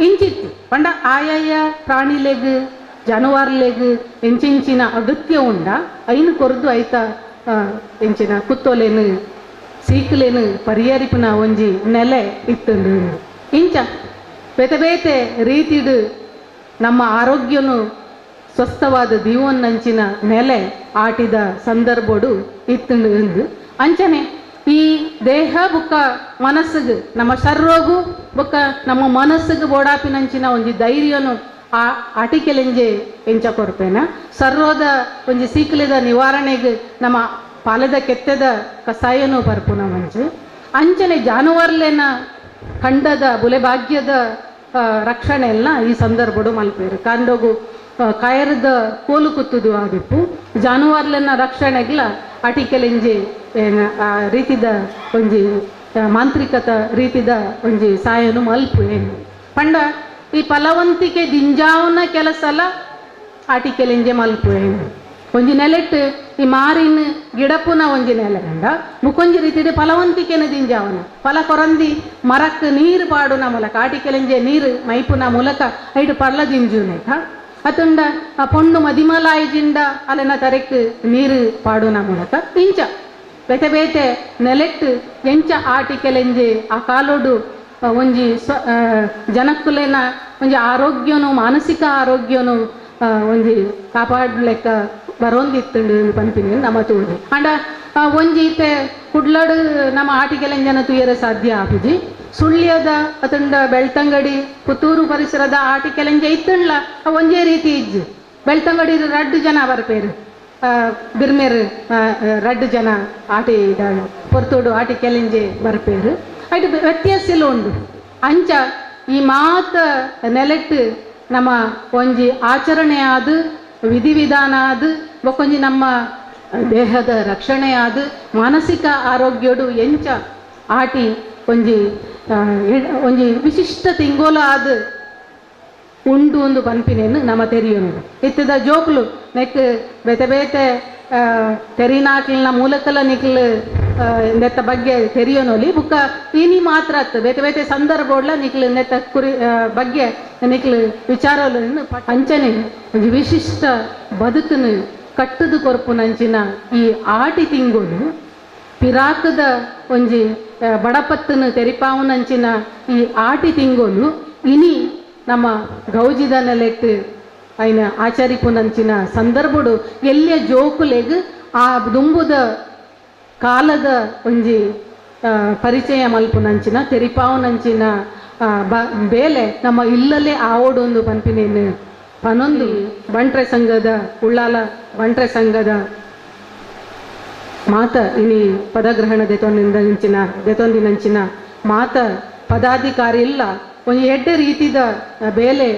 Speaker 8: ಇಂಚಿತ್ತು ಪಂಡ ಆಯಾಯ ಪ್ರಾಣಿಲೆಗ್ ಜಾನುವಾರುಲೆಗ್ ಎಂಚಿಂಚಿನ ಅಗತ್ಯ ಉಂಡ ಐನು ಕೊರ್ದು ಐತ ಎಂಚಿನ ಕುತ್ತೋಲೇನು ಸೀಕಲೇನು ಪರಿಹರಿಪುನ ಒಂಜಿ ನೆಲೆ ಇತ್ತುಂಡು. ಇಂಚ ಬೇತೆ ಬೇತೆ ರೀತಿಡು ನಮ್ಮ ಆರೋಗ್ಯನು ಸ್ವಸ್ಥವಾದ ದೀವನ್ನಂಚಿನ ನೆಲೆ ಆಟಿದ ಸಂದರ್ಭಡು ಇತ್ತುಂಡು ಎಂದು. ಅಂಚನೆ ಈ ದೇಹ ಬುಕ್ಕ ಮನಸ್ಸಿಗೆ ನಮ್ಮ ಸರ್ರೋಗು ಬುಕ್ಕ ನಮ್ಮ ಮನಸ್ಸಿಗೆ ಬೋಡಾಪಿನಂಚಿನ ಒಂಜಿ ಧೈರ್ಯನು ಆ ಆಟಿಕೆಲೆಂಜೆ ಎಂಚ ಕೊರ್ಪೇನ ಸರ್ರೋದ ಒಂಜಿ ಸೀಕಲಿದ ನಿವಾರಣೆಗೆ ನಮ್ಮ ಪಾಲದ ಕೆತ್ತೆದ ಕಸಾಯನು ಪರ್ಪುನ ಮಂಚು. ಅಂಚನೆ ಜಾನುವಾರ್ಲೇನ ಖಂಡದ ಬುಲೆಭಾಗ್ಯದ ರಕ್ಷಣೆ ಎಲ್ಲ ಈ ಸಂದರ್ಭಡು ಮಲ್ಪೇರು. ಕಾಂಡೋಗು ಕಾಯರದ ಕೋಲು ಕುತ್ತುದು ಆದಿಪ್ಪು ಜಾನುವಾರ್ಲೆನ ರಕ್ಷಣೆಗ್ಲ ಆಟಿಕೆಲೆಂಜೆ ಆ ರೀತಿದ ಒಂಜಿ ಮಾಂತ್ರಿಕತ ರೀತಿದ ಒಂಜಿ ಸಾಯನು ಮಲ್ಪು ಏನು ಪಂಡ ಈ ಫಲವಂತಿಕೆ ದಿಂಜಾವನ ಕೆಲಸಲ ಆಟಿಕೆಲೆಂಜೆ ಮಲ್ಪು ಏನು. ಒಂಜಿ ನೆಲೆಟ್ ಈ ಮಾರಿನ ಗಿಡಪುನ ಒಂಜಿ ನೆಲೆ ಗಂಡ ಮುಕೊಂಜಿ ರೀತಿಡೆ ಫಲವಂತಿಕೆನ ದಿಂಜಾವನ ಫಲ ಕೊರಂದಿ ಮರಕ್ ನೀರು ಪಾಡುನ ಮೂಲಕ ಆಟಿಕೆಲೆಂಜೆ ನೀರು ಮೈಪುನ ಮೂಲಕ ಐಟು ಪರ್ಲ ದಿಂಜುನೇಕ ಅತುಂಡ ಆ ಪೊಣ್ಣು ಮದಿಮಲಾಯಿಜಿಂಡ ಅಲೆನ ತರೆಕ್ ನೀರು ಪಾಡುನ ಮೂಲಕ ಇಂಚ ಬೇತೆ ಬೇತೆ ನೆಲೆಟ್ ಎಂಚ ಆಟಿಕೆಲೆಂಜೆ ಆ ಕಾಲೋಡು ಒಂಜಿ ಜನಕ್ಕುಲೇನ ಒಂಜಿ ಆರೋಗ್ಯನು ಮಾನಸಿಕ ಆರೋಗ್ಯನು ಒಂಜಿ ಕಾಪಾಡ್ಲೆಕ್ಕ ಬರೋಂದಿತ್ತುಂಡು ಪನ್ಪಿನಿ ನಮ್ಮ ತೂಡು. ಅಂಡ ಒಂಜಿ ಇತ್ತೆ ಕುಡ್ಲಡು ನಮ್ಮ ಆಟಿಕೆಲೆಂಜನ ತುಯರೆ ಸಾಧ್ಯ ಆಪುಜಿ. ಸುಳ್ಯದ ಅತುಂಡ ಬೆಳ್ತಂಗಡಿ ಪುತ್ತೂರು ಪರಿಸರದ ಆಟಿಕೆಲೆಂಜೆ ಇತ್ತುಂಡ್ಲ ಒಂಜೇ ರೀತಿ ಇಜ್ಜು. ಬೆಳ್ತಂಗಡಿ ರಡ್ಡು ಜನ ಬರ್ಪೇರು ಬಿರ್ಮೇರು ರಡ್ಡು ಜನ ಆಟಿ ಪೊರ್ತೋಡು ಆಟಿಕೆಲೆಂಜೆ ಬರ್ಪೇರು ಐಟು ವ್ಯತ್ಯಾಸ ಎಲ್ಲ ಉಂಡು. ಅಂಚ ಈ ಮಾತ ನೆಲೆಟ್ಟು ನಮ್ಮ ಒಂಜಿ ಆಚರಣೆ ಆದ ವಿಧಿವಿಧಾನ ಆದ ಬೊಕೊಂಜಿ ನಮ್ಮ ದೇಹದ ರಕ್ಷಣೆ ಆದ ಮಾನಸಿಕ ಆರೋಗ್ಯಡು ಎಂಚ ಆಟಿ ಒಂಜಿ ಒಂಜಿ ವಿಶಿಷ್ಟ ತಿಂಗೋಲ ಆದ ಉಂಡು ಒಂದು ಪನ್ಪಿನೇನು ನಮ್ಮ ತೆರಿಯೋನು. ಇತ್ತದ ಜೋಕ್ಲು ನೆಕ್ ಬೇತೆ ಬೇತೆ ತೆರಿನಾಕ್ಲಿನ ಮೂಲಕಲ ನಿಕ್ಲು ನೆತ್ತ ಬಗ್ಗೆ ತೆರಿಯೋನೊಲಿ ಬುಕ್ಕ ಇನಿ ಮಾತ್ರ ಅತ್ತು ಬೇತೆ ಬೇತೆ ಸಂದರ್ಭೋಡ್ಲ ನಿಕ್ಲು ನೆತ್ತ ಕುರಿ ಬಗ್ಗೆ ನಿಕ್ಲು ವಿಚಾರಲು ಅಂಚನೆ ಒಂಜಿ ವಿಶಿಷ್ಟ ಬದುಕನ್ನು ಕಟ್ಟದು ಕೊರ್ಪುನಂಚಿನ ಈ ಆಟಿ ತಿಂಗೋಲು ಪಿರಾಕದ ಒಂಜಿ ಬಡಪತ್ತನ್ನು ತೆರಿಪಾವುನಂಚಿನ ಈ ಆಟಿ ತಿಂಗೋಲು ಇನಿ ನಮ್ಮ ಗೌಜಿದ ನೆಲೆಟ್ ಐನ ಆಚರಿಪುನಂಚಿನ ಸಂದರ್ಭಡು ಎಲ್ಲಿಯ ಜೋಕುಲೆಗ್ ಆ ದುಂಬುದ ಕಾಲದ ಒಂಜಿ ಪರಿಚಯ ಮಲ್ಪುನಂಚಿನ ತೆರಿಪಾವುನಂಚಿನ ಬೇಲೆ ನಮ್ಮ ಇಲ್ಲಲ್ಲೇ ಆವೋಡೊಂದು ಪನ್ಪಿನೇನು ಪನೊಂದು ಬಂಟ್ರೆ ಸಂಘದ ಉಳ್ಳಾಲ ಬಂಟ್ರೆ ಸಂಘದ ಮಾತ ಇನಿ ಪದಗ್ರಹಣ ದೆತೊಂದಿನಂಚಿನ ಮಾತ ಪದಾಧಿಕಾರಿ ಇಲ್ಲ ಒಂಜಿ ಎಡ್ಡೆ ರೀತಿದ ಬೇಲೆ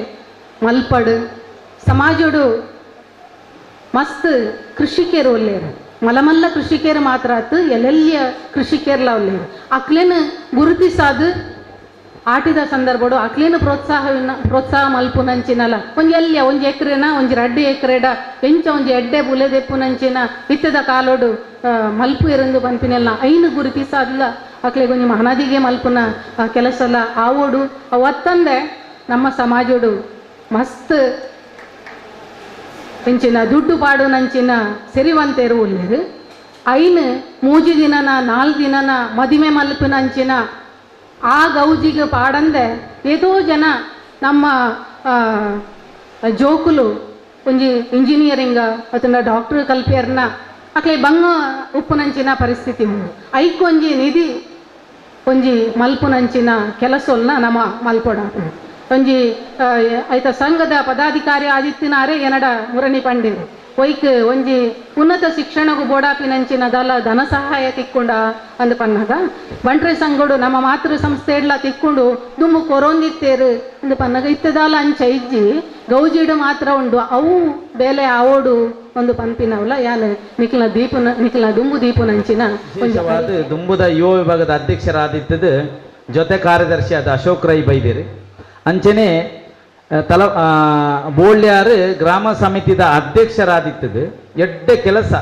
Speaker 8: ಮಲ್ಪಡು ಸಮಾಜಡು ಮಸ್ತ್ ಕೃಷಿಕರು ಒಲ್ಲೇರು ಮಲಮಲ್ಲ ಕೃಷಿಕರು ಮಾತ್ರ ಆತು ಎಲ್ಲೆಲ್ಲಿಯ ಕೃಷಿಕರ್ಲ ಒಲ್ಲೇರು ಅಕ್ಲೇನು ಗುರುತಿಸಾದು ಆಟಿದ ಸಂದರ್ಭಡು ಅಕ್ಲೇನು ಪ್ರೋತ್ಸಾಹ ಮಲ್ಪುನಂಚಿನಲ ಒಂಜಿ ಎಲ್ಯ ಒಂಜಿ ಎಕರೆನ ಒಂಜಿ ರಡ್ಡು ಎಕರೆಡ ಎಂಚ ಒಂಜಿ ಎಡ್ಡೆ ಬುಲೆದೆಪ್ಪುನಂಚಿನ ಇತ್ತದ ಕಾಲೋಡು ಮಲ್ಪು ಇರಂದು ಪನ್ಪಿನೆಲ್ಲ ಐನು ಗುರುತಿಸಾದ್ಲ ಅಕ್ಲೆಗ್ ಒಂಜಿ ಮಹನದಿಗೆ ಮಲ್ಪುನ ಕೆಲಸಲ ಆವೋಡು. ಅವತ್ತಂದೆ ನಮ್ಮ ಸಮಾಜೋಡು ಮಸ್ತ್ ಎಂಚಿನ ದುಡ್ಡು ಪಾಡುನಂಚಿನ ಸಿರಿವಂತೆರು ಉಲ್ಲೇರು ಐನು ಮೂಜಿ ದಿನನ 4 ದಿನನ ಮದಿಮೆ ಮಲ್ಪುನಂಚಿನ ಆ ಗೌಜಿಗೆ ಪಾಡಂದೆ ಏತೋ ಜನ ನಮ್ಮ ಜೋಕುಲು ಒಂಜಿ ಇಂಜಿನಿಯರಿಂಗ್ ಅಥವಾ ಡಾಕ್ಟರ್ ಕಲ್ಪಿಯರ್ನ ಅಕ್ಲೆ ಬಂಗ ಉಪ್ಪುನಂಚಿನ ಪರಿಸ್ಥಿತಿ ಉಂಡು. ಐಕೊಂಜಿ ನಿಧಿ ಒಂಜಿ ಮಲ್ಪುನಂಚಿನ ಕೆಲಸೊಲ್ನ ನಮ್ಮ ಮಲ್ಪೊಡ ಒಂಜಿ ಐತ ಸಂಘದ ಪದಾಧಿಕಾರಿ ಆದಿತ್ಯನಾರೇ ಎನಡ ಮುರಣಿ ಪಂಡೇರು ಒಯ್ಕ್ ಒಂಜಿ ಉನ್ನತ ಶಿಕ್ಷಣಗೂ ಬೋಡಾಪಿನಂಚಿನ ದಲ ಧನ ಸಹಾಯ ತಿಕ್ಕೊಂಡ ಅಂದ್ ಪನ್ನಾಗ ಬಂಟ್ರೆ ಸಂಘಡು ನಮ್ಮ ಮಾತೃ ಸಂಸ್ಥೆ ಎಲ್ಲ ತಿಕ್ಕೊಂಡು ದುಮ್ಮು ಕೊರೊಂದಿತ್ತೇರು ಅಂದ್ ಪನ್ನಾಗ ಇತ್ತದಾಲ ಅಂಚ ಇಜ್ಜಿ ಗೌಜಿಡು ಮಾತ್ರ ಉಂಡು ಅವು ಬೇಲೆ ಆವೋಡು ಒಂದು ಪನ್ಪಿನವಲ್ಲ ಯಾನ್ ನಿಖಿಲ ದೀಪನ ನಿಖಿಲ ದುಂಬು ದೀಪನಂಚಿನ
Speaker 9: ವಿಶೇಷವಾದ ದುಂಬುದ ಯುವ ವಿಭಾಗದ ಅಧ್ಯಕ್ಷರಾದಿತ್ತದು ಜೊತೆ ಕಾರ್ಯದರ್ಶಿ ಆದ ಅಶೋಕ್ ರೈ ಬೈದಿರಿ. ಅಂಚನೆ ತಲ ಬೋಳ್ಯಾರು ಗ್ರಾಮ ಸಮಿತಿದ ಅಧ್ಯಕ್ಷರಾದಿತ್ತದು ಎಡ್ಡೆ ಕೆಲಸ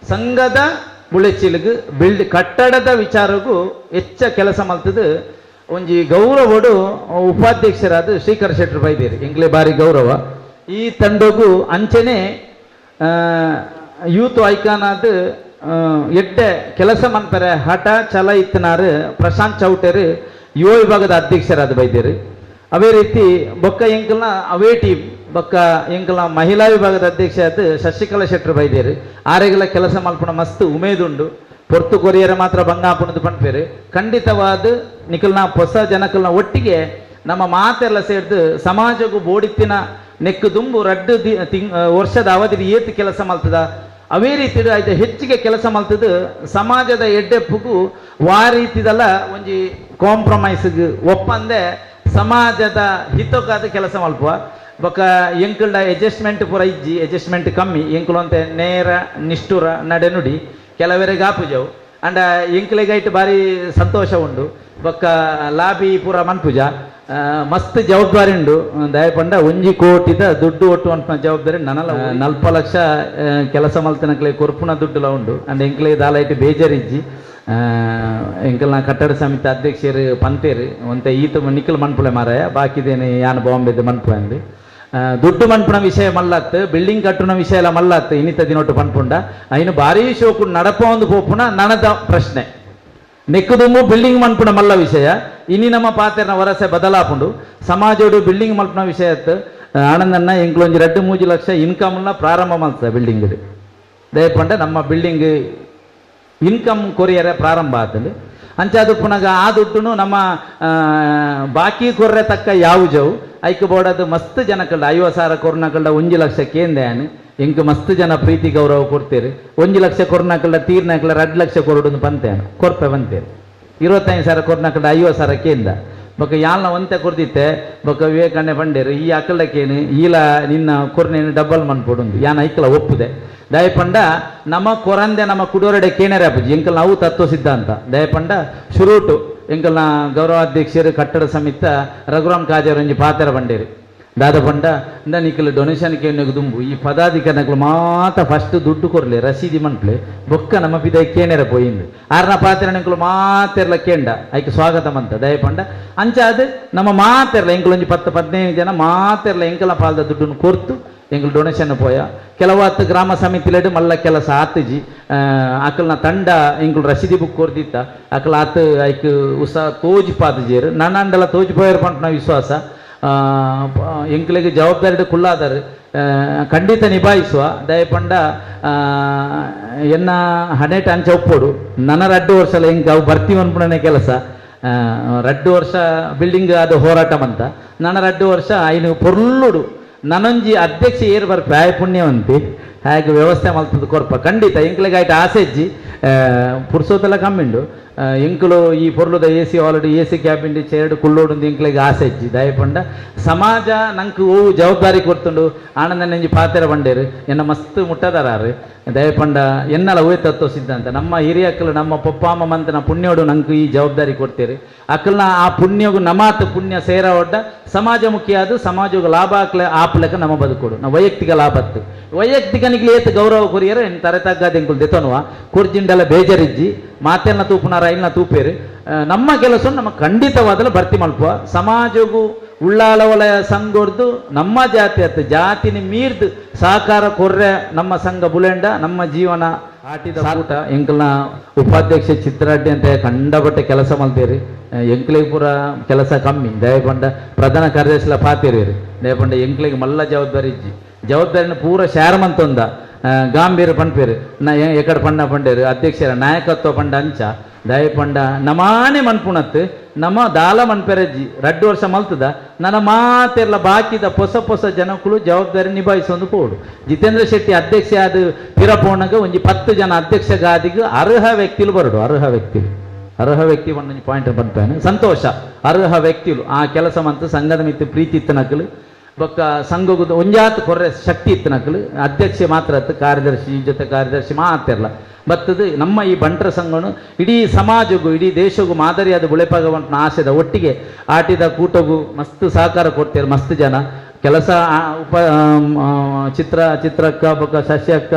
Speaker 9: ಸಂಘದ ಬುಳೆಚಿಲ್ಗ್ ಬಿಲ್ಡ್ ಕಟ್ಟಡದ ವಿಚಾರಗೂ ಹೆಚ್ಚ ಕೆಲಸ ಮಲ್ತದು ಒಂಜಿ ಗೌರವಡು ಉಪಾಧ್ಯಕ್ಷರಾದ ಶ್ರೀಕರ್ ಶೆಟ್ಟರು ಬೈದಿರಿ. ಎಂಗ್ಲೇ ಬಾರಿ ಗೌರವ ಈ ತಂಡಗೂ. ಅಂಚನೆ ಯೂತ್ ಐಕಾನಾದ ಎಡ್ಡೆ ಕೆಲಸ ಮನ್ಪರೆ ಹಠ ಛಲ ಇತ್ತನಾರು ಪ್ರಶಾಂತ್ ಚೌಟರು ಯುವ ವಿಭಾಗದ ಅಧ್ಯಕ್ಷರಾದ ಬೈದಿರಿ. ಅದೇ ರೀತಿ ಬೊಕ್ಕ ಎಂಕಲ್ನ ಅವೇ ಟೀಮ್ ಬೊಕ್ಕ ಎಂಕಲ್ನ ಮಹಿಳಾ ವಿಭಾಗದ ಅಧ್ಯಕ್ಷ ಆದ ಶಶಿಕಲಾ ಶೆಟ್ಟರು ಬೈದೇರು. ಆರೆಗಳ ಕೆಲಸ ಮಲ್ಪುನ ಮಸ್ತ್ ಉಮೇದುಂಡು ಪೊರ್ತು ಕೊರಿಯರ ಮಾತ್ರ ಬಂಗಾಪುನದು ಪನ್ಪೇರು. ಖಂಡಿತವಾದ ನಿಕಲ್ನ ಹೊಸ ಜನಕಲ್ನ ಒಟ್ಟಿಗೆ ನಮ್ಮ ಮಾತೆಲ್ಲ ಸೇರ್ದು ಸಮಾಜಕ್ಕೂ ಬೋಡಿತ್ತಿನ ನೆಕ್ಕು ದುಂಬು ರಡ್ಡು ವರ್ಷದ ಅವಧಿ ಏತು ಕೆಲಸ ಮಲ್ತದ ಅವೇ ರೀತಿ ಆಯ್ತು ಹೆಚ್ಚಿಗೆ ಕೆಲಸ ಮಲ್ತದ ಸಮಾಜದ ಎಡ್ಡೆಪ್ಪಗೂ ವಾ ರೀತಿದಲ್ಲ ಒಂಜಿ ಕಾಂಪ್ರಮೈಸ್ಗೆ ಒಪ್ಪಂದೆ ಸಮಾಜದ ಹಿತಕ್ಕಾದ ಕೆಲಸ ಮಲ್ಪುವ. ಬೊಕ್ಕ ಎಂಕಲ್ಡ ಅಡ್ಜಸ್ಟ್ಮೆಂಟ್ ಪೂರ ಇಜ್ಜಿ ಅಡ್ಜಸ್ಟ್ಮೆಂಟ್ ಕಮ್ಮಿ ಎಂಕುಲು ಅಂತೆ ನೇರ ನಿಷ್ಠುರ ನಡೆನುಡಿ ಕೆಲವರೆಗೆ ಆಪುಜವು ಅಂಡ ಎಂಕಲೆಗೈಟ್ ಭಾರಿ ಸಂತೋಷ ಉಂಡು. ಬೊಕ್ಕ ಲಾಬಿ ಪೂರ ಮನ್ಪುಜ ಮಸ್ತ್ ಜವಾಬ್ದಾರಿ ಉಂಡು. ದಯಪಂಡ ಒಂಜಿ ಕೋಟಿದ ದುಡ್ಡು ಒಟ್ಟು ಅನ್ಪುನ ಜವಾಬ್ದಾರಿ ನನಲ 40 ಲಕ್ಷ ಕೆಲಸ ಮಲ್ತನಕ್ಲೆ ಕೊರ್ಪುನ ದುಡ್ಡುಲ ಉಂಡು. ಅಂಡ್ ಎಂಕಲೆ ದಾಲೈಟ್ ಬೇಜಾರಿಜ್ಜಿ ಎಂಕಲ್ನ ಕಟ್ಟಡ ಸಮಿತಿ ಅಧ್ಯಕ್ಷರು ಪಂತೇರು ಒಂತೆ ಈತ ನಿಖಲ್ ಮನ್ಪುಲೆ ಮಾರಾಯ ಬಾಕಿದೇನೆ ಯಾನ್ ಬಾಂಬೆದು ಮನ್ಪು ಅಂದು ದುಡ್ಡು ಮನ್ಪುನ ವಿಷಯ ಮಲ್ಲತ್ತು ಬಿಲ್ಡಿಂಗ್ ಕಟ್ಟುನ ವಿಷಯ ಎಲ್ಲ ಮಲ್ಲತ್ತು ಇನ್ನಿತ ದಿನೊಟ್ಟು ಪನ್ಪುಂಡ ಐನು ಭಾರೀ ಶೋಕು ನಡಪ ಒಂದು ಪೋಪುನ ನನದ ಪ್ರಶ್ನೆ ನೆಕ್ಕುದುಂಬು ಬಿಲ್ಡಿಂಗ್ ಮನ್ಪುನ ಮಲ್ಲ ವಿಷಯ ಇನಿ ನಮ್ಮ ಪಾತೆರ್ನ ವರಸೆ ಬದಲಾಪುಂಡು ಸಮಾಜೋಡು ಬಿಲ್ಡಿಂಗ್ ಮಲ್ಪುನ ವಿಷಯ ಆನಂದಣ್ಣ ಎಂಕ್ಲೊಂಜಿ 2-3 ಲಕ್ಷ ಇನ್ಕಮ್ನ ಪ್ರಾರಂಭ ಮಲ್ತ ಬಿಲ್ಡಿಂಗ್ ದಯಪಂಡ ನಮ್ಮ ಬಿಲ್ಡಿಂಗ್ ಇನ್ಕಮ್ ಕೊರಿಯರೆ ಪ್ರಾರಂಭ ಆತಂದು ಅಂಚಾದು ಪುನಗ ಆ ದುಡ್ಡುನು ನಮ್ಮ ಬಾಕಿ ಕೊರ್ರೆ ತಕ್ಕ ಯಾವುಜವು ಐಕ್ ಬೋಡದು ಮಸ್ತ್ ಜನಕಲ್ಡ 50,000 ಕೊರ್ನಕಲ್ಡ 1 ಲಕ್ಷ ಕೇಂದ್ಯಾನು ಎಂಕ್ ಮಸ್ತ್ ಜನ ಪ್ರೀತಿ ಗೌರವ ಕೊಡ್ತೀರಿ 1 ಲಕ್ಷ ಕೊರ್ನಕಲ್ಡ ತೀರ್ನಕಲ್ಡ 2 ಲಕ್ಷ ಕೊರಡು ಪಂತೇನು ಕೊರ್ಪೆ ಬಂತೇರು 25,000 ಕೊರ್ನಕಲ್ಡ 50,000 ಕೇಂದ ಬೊಕ್ಕ ಯಾಲ್ನ ಒಂತೆ ಕೊರ್ದಿತ್ತೆ ಬೊಕ್ಕ ವಿವೇಕಣ್ಣೆ ಪಂಡೇರು ಈ ಅಕಲ್ಡಕ್ಕೇನು ಈಲ ನಿನ್ನ ಕೊರ್ನೇನು ಡಬ್ಬಲ್ ಮನ್ಪೊಡುಂದು ಯಾನ್ ಐಕಲ ಒಪ್ಪುದೆ ದಯಪಂಡ ನಮ್ಮ ಕೊರಂದೆ ನಮ್ಮ ಕುಡೋರಡೆ ಕೇನರೆ ಅಪ್ಪುಜಿ ಎಂಕಲ್ ನಾವು ತತ್ವ ಸಿದ್ಧಾಂತ ದಯಪಂಡ ಶುರುಟು ಎಂಕಲ್ನ ಗೌರವಾಧ್ಯಕ್ಷರು ಕಟ್ಟಡ ಸಮಿತ ರಘುರಾಮ್ ಕಾಜಾರಂಜಿ ಪಾತ್ರ ಬಂಡೇರಿ ದಾದ ಪಂಡ ಇಂದ ನಿಕಲ್ ಡೊನೇಷನ್ ಕೇನಗ ದುಂಬು ಈ ಪದಾಧಿಕಾರಿಗಳು ಮಾತ ಫಸ್ಟ್ ದುಡ್ಡು ಕೊರ್ಲೆ ರಸೀದಿ ಮನ್ಪ್ಲೆ ಬೊಕ್ಕ ನಮ್ಮ ಪಿದಾಯಿ ಕೇನೆರ ಪೋಯಿಂದು ಆರ್ನ ಪಾತ್ರ ನಿಕಲು ಮಾತೆರ್ಲ ಕೇಂಡ ಐಕ್ ಸ್ವಾಗತ ಮಂತ ದಯಪಂಡ ಅಂಚಾದ ನಮ್ಮ ಮಾತೆರ್ಲ ಎಂಕಲೊಂಜಿ 10-15 ಜನ ಮಾತೆರ್ಲ ಎಂಕಲ ಪಾಲ್ದ ದುಡ್ಡನ್ನು ಕೊರ್ತು ಎಂಕಲ್ ಡೊನೇಷನ್ ಪೋಯ ಕೆಲವತ್ತು ಗ್ರಾಮ ಸಮಿತಿಲೆಡು ಮಲ್ಲ ಕೆಲಸ ಆತಜಿ ಅಕಲ್ನ ತಂಡ ಎಂಕಲ್ ರಸೀದಿ ಬುಕ್ ಕೊರ್ದಿತ್ತ ಅಕಲ್ ಆತ ಐಕ್ ಉಸ ತೋಜಿ ಪಾತಜೇರು ನನ್ನಂಡಲ ತೋಜಿ ಪೋಯರ್ ಪಂಟನ ವಿಶ್ವಾಸ ಎಂಕ್ಲೆಗ್ ಜವಾಬ್ದಾರಿ ಕುಲ್ಲಾದರು ಖಂಡಿತ ನಿಭಾಯಿಸುವ ದಯಪಂಡ ಎನ್ನ ಹಣೆಟ್ ಅಂಚ ಒಪ್ಪೋಡು ನನ್ನ 2 ವರ್ಷ ಎಂಕ್ ಅವು ಬರ್ತೀವಿ ಅನ್ಪುಣನೆ ಕೆಲಸ 2 ವರ್ಷ ಬಿಲ್ಡಿಂಗ್ ಅದು ಹೋರಾಟ ಅಂತ ನನ್ನ 2 ವರ್ಷ ಐನು ಪೊರ್ಲುಡು ನನೊಂಜಿ ಅಧ್ಯಕ್ಷ ಏರ್ ಬರ್ಪೆ ಆಯ್ ಪುಣ್ಯವಂತಿ ಹಾಗೆ ವ್ಯವಸ್ಥೆ ಮಲ್ತದ ಕೊರ್ಪ ಖಂಡಿತ ಎಂಕ್ಲೆಗ್ ಆಯ್ತು ಆಸೆ ಇಜ್ಜಿ ಪುರ್ಸೋತೆಲ್ಲ ಕಮ್ಮಿಂಡು ಎಂಕುಲು ಈ ಪೊರ್ಲುದ A C already A C cabin chaired ಕುಳ್ಳೋಡು ಎಂಕ್ಲೆಗ್ ಆಸೆ ಇಜ್ಜಿ ದಯಪಂಡ ಸಮಾಜ ನಂಕ್ ಓ ಜವಾಬ್ದಾರಿ ಕೊರ್ತುಂಡು ಆನಂದ ನೆಂಜಿ ಪಾತೆರ ಬಂಡೇರು ಎನ್ನ ಮಸ್ತ್ ಮುಟ್ಟದಾರಾರು ದಯಪಂಡ ಎನ್ನಲ ಓಯ್ ತತ್ವ ಸಿದ್ಧಾಂತ ನಮ್ಮ ಹಿರಿಯಕ್ಕಲು ನಮ್ಮ ಪಪ್ಪಾಮ ಮಂತನ ಪುಣ್ಯೋಡು ನಂಗೆ ಈ ಜವಾಬ್ದಾರಿ ಕೊಡ್ತೀರಿ ಅಕ್ಕಲ್ನ ಆ ಪುಣ್ಯಗು ನಮಾತ್ ಪುಣ್ಯ ಸೇರ ಒಡ್ಡ ಸಮಾಜಮುಖಿ ಅದು ಸಮಾಜಕ್ಕೆ ಲಾಭ ಆಕ್ಲೆ ಆಪ್ಲಕ ನಮ್ಮ ಬದುಕೋಡು ನಾವು ವೈಯಕ್ತಿಕ ಲಾಭತ್ತು ವೈಯಕ್ತಿಕನಿಗೆ ಏತ್ ಗೌರವ ಕೊರಿಯರು ಎನ್ ತರೆ ತಗ್ಗಾದ ಎಂಕುಲು ದೆತೊನುವ ಕುರ್ಜಿಂಡಲ ಬೇಜರಿಜ್ಜಿ ಮಾತೆಲ್ಲ ತೂಪುನಾರ ಇಲ್ನ ತೂಪೇರು ನಮ್ಮ ಕೆಲಸ ನಮ್ಮ ಖಂಡಿತವಾದಲ ಭರ್ತಿ ಮಲ್ಪುವ ಸಮಾಜಗೂ ಉಳ್ಳಾಲ ವಲಯ ಸಂಘರ್ದು ನಮ್ಮ ಜಾತಿ ಅತ್ತ ಜಾತಿನಿ ಮೀರ್ದು ಸಹಕಾರ ಕೊರ್ರೆ ನಮ್ಮ ಸಂಘ ಬುಲೆಂಡ ನಮ್ಮ ಜೀವನ ಆಟಿದ ಊಟ ಎಂಕಲ್ನ ಉಪಾಧ್ಯಕ್ಷ ಚಿತ್ರಾಡ್ಡಿ ಅಂತ ಕಂಡಪಟ್ಟೆ ಕೆಲಸ ಮಲ್ತೇರಿ ಎಂಕ್ಲಿಗೆ ಪೂರ ಕೆಲಸ ಕಮ್ಮಿ ದಯಪಂಡ ಪ್ರಧಾನ ಕಾರ್ಯದರ್ಶಿಲ ಪಾತೇರಿ ದಯಪಂಡ ಎಂಕ್ಲಿಗೆ ಮಲ್ಲ ಜವಾಬ್ದಾರಿ ಇಜ್ಜಿ ಜವಾಬ್ದಾರಿನ ಪೂರ ಶೇರ್ ಮಂತೊಂದ ಗಾಂಭೀರ ಪಂಪೇರು ನ ಎಕಡ ಪಂಡ ಪಂಡೇರು ಅಧ್ಯಕ್ಷರ ನಾಯಕತ್ವ ಪಂಡ ಅಂಚ ದಯಪಂಡ ನಮಾನೆ ಮನ್ಪುಣತ್ತು ನಮ್ಮ ದಾಲ ಮನ್ಪೆರಜ್ಜಿ 2 ವರ್ಷ ಮಲ್ತದ ನನ್ನ ಮಾತೆಲ್ಲ ಬಾಕಿದ ಪೊಸ ಪೊಸ ಜನಕ್ಕಳು ಜವಾಬ್ದಾರಿ ನಿಭಾಯಿಸೊಂದು ಪೋಡು ಜಿತೇಂದ್ರ ಶೆಟ್ಟಿ ಅಧ್ಯಕ್ಷ ಅದು ಪಿರಪೋಣಗ ಒಂಜಿ 10 ಜನ ಅಧ್ಯಕ್ಷ ಗಾದಿಗೆ ಅರ್ಹ ವ್ಯಕ್ತಿಲು ಬರಡು ಅರ್ಹ ವ್ಯಕ್ತಿ ಒಂದೊಂದು ಪಾಯಿಂಟ್ ಬಂತಾನೆ ಸಂತೋಷ ಅರ್ಹ ವ್ಯಕ್ತಿಲು ಆ ಕೆಲಸ ಮಂತು ಸಂಘದ ಮಿತ್ತು ಪ್ರೀತಿ ಇತ್ತನಕಲು ಬೊಕ್ಕ ಸಂಘದ ಒಂಜಾತ್ ಕೊರ್ರೆ ಶಕ್ತಿ ಇತ್ತನಕಲು ಅಧ್ಯಕ್ಷ ಮಾತ್ರ ಅತ್ತು ಕಾರ್ಯದರ್ಶಿ ಜೊತೆ ಕಾರ್ಯದರ್ಶಿ ಮಾತಿರಲ್ಲ ಬತ್ತದು ನಮ್ಮ ಈ ಬಂಟರ ಸಂಘನು ಇಡೀ ಸಮಾಜಕ್ಕೂ ಇಡೀ ದೇಶಕ್ಕೂ ಮಾದರಿಯಾದ ಬುಳೆಪಾಗವಂತ ಆಸೆದ ಒಟ್ಟಿಗೆ ಆಟಿದ ಕೂಟಗೂ ಮಸ್ತ್ ಸಹಕಾರ ಕೊಡ್ತಾರೆ ಮಸ್ತ್ ಜನ ಕೆಲಸ ಉಪ ಚಿತ್ರಕ್ಕ ಬೊಕ್ಕ ಶಶಿಯಕ್ಕ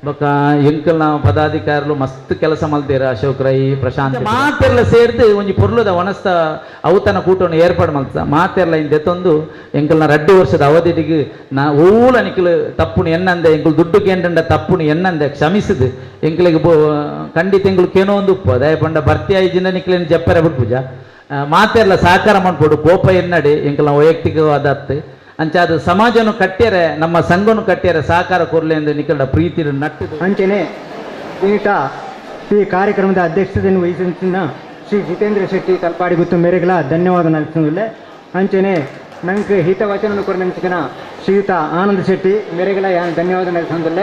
Speaker 9: ಬೊಕ್ಕ ಎಂಕಲ್ನ ಪದಾಧಿಕಾರಿಲು ಮಸ್ತ್ ಕೆಲಸ ಮಲ್ತೀರ ಅಶೋಕ್ ರೈ ಪ್ರಶಾಂತ್ ಮಾತೆಲ್ಲ ಸೇರ್ದು ಒಂಜಿ ಪೊರ್ಲುದ ವನಸ್ತ ಔತನ ಕೂಟವನ್ನು ಏರ್ಪಾಡು ಮಲ್ತ ಮಾತೆಲ್ಲ ಇಂದೆತ್ತೊಂದು ಎಂಕಲ್ನ 2 ವರ್ಷದ ಅವಧಿಗೆ ನಾ ಓಲ ನಿಕ್ಲು ತಪ್ಪುನು ಎನ್ನಂದೆ ಎಂಕುಲು ದುಡ್ಡು ಕೇಂದ್ರ ತಪ್ಪುನು ಎನ್ನಂದೆ ಕ್ಷಮಿಸಿದು ಎಂಕಲಿಗೆ ಖಂಡಿತ ಎಂಕುಲು ಕೇನೋ ಒಂದು ಉಪ್ಪು ದಯಪಂಡ ಭರ್ತಿ ಆಯ್ಜಿಂದ ನಿಕ್ಲೇನು ಜಪ್ಪರೆ ಬಿಡ್ಪೂಜ ಮಾತೆಲ್ಲ ಸಹಕಾರ ಮಾಡ್ಬೋದು ಕೋಪ ಎನ್ನಡಿ ಎಂಕಲ್ನ ವೈಯಕ್ತಿಕವಾದತ್ತು ಅಂಚ ಅದು ಸಮಾಜನು ಕಟ್ಟ್ಯರೆ ನಮ್ಮ ಸಂಘನು ಕಟ್ಟ್ಯರೆ ಸಹಕಾರ ಕೊರ್ಲೆ ಎಂದು ನಿಖಲ ಪ್ರೀತಿ ನಟ್ಟು
Speaker 10: ಅಂಚನೆ ಈಟ ಈ ಕಾರ್ಯಕ್ರಮದ ಅಧ್ಯಕ್ಷತೆಯನ್ನು ವಹಿಸಿದ ಶ್ರೀ ಜಿತೇಂದ್ರ ಶೆಟ್ಟಿ ತಲ್ಪಾಡಿ ಗುತ್ತು ಮೇರೆಗಳ ಧನ್ಯವಾದ ನಲ್ಪಿಸಲಿಲ್ಲ. ಅಂಚನೆ ನಂಗೆ ಹಿತವಚನ ಕೊರನಂಚಿಕನ ಶ್ರೀಯುತ ಆನಂದ ಶೆಟ್ಟಿ ಮೇರೆಗಳ ಧನ್ಯವಾದ ನಲ್ಪಿಸಲಿಲ್ಲ.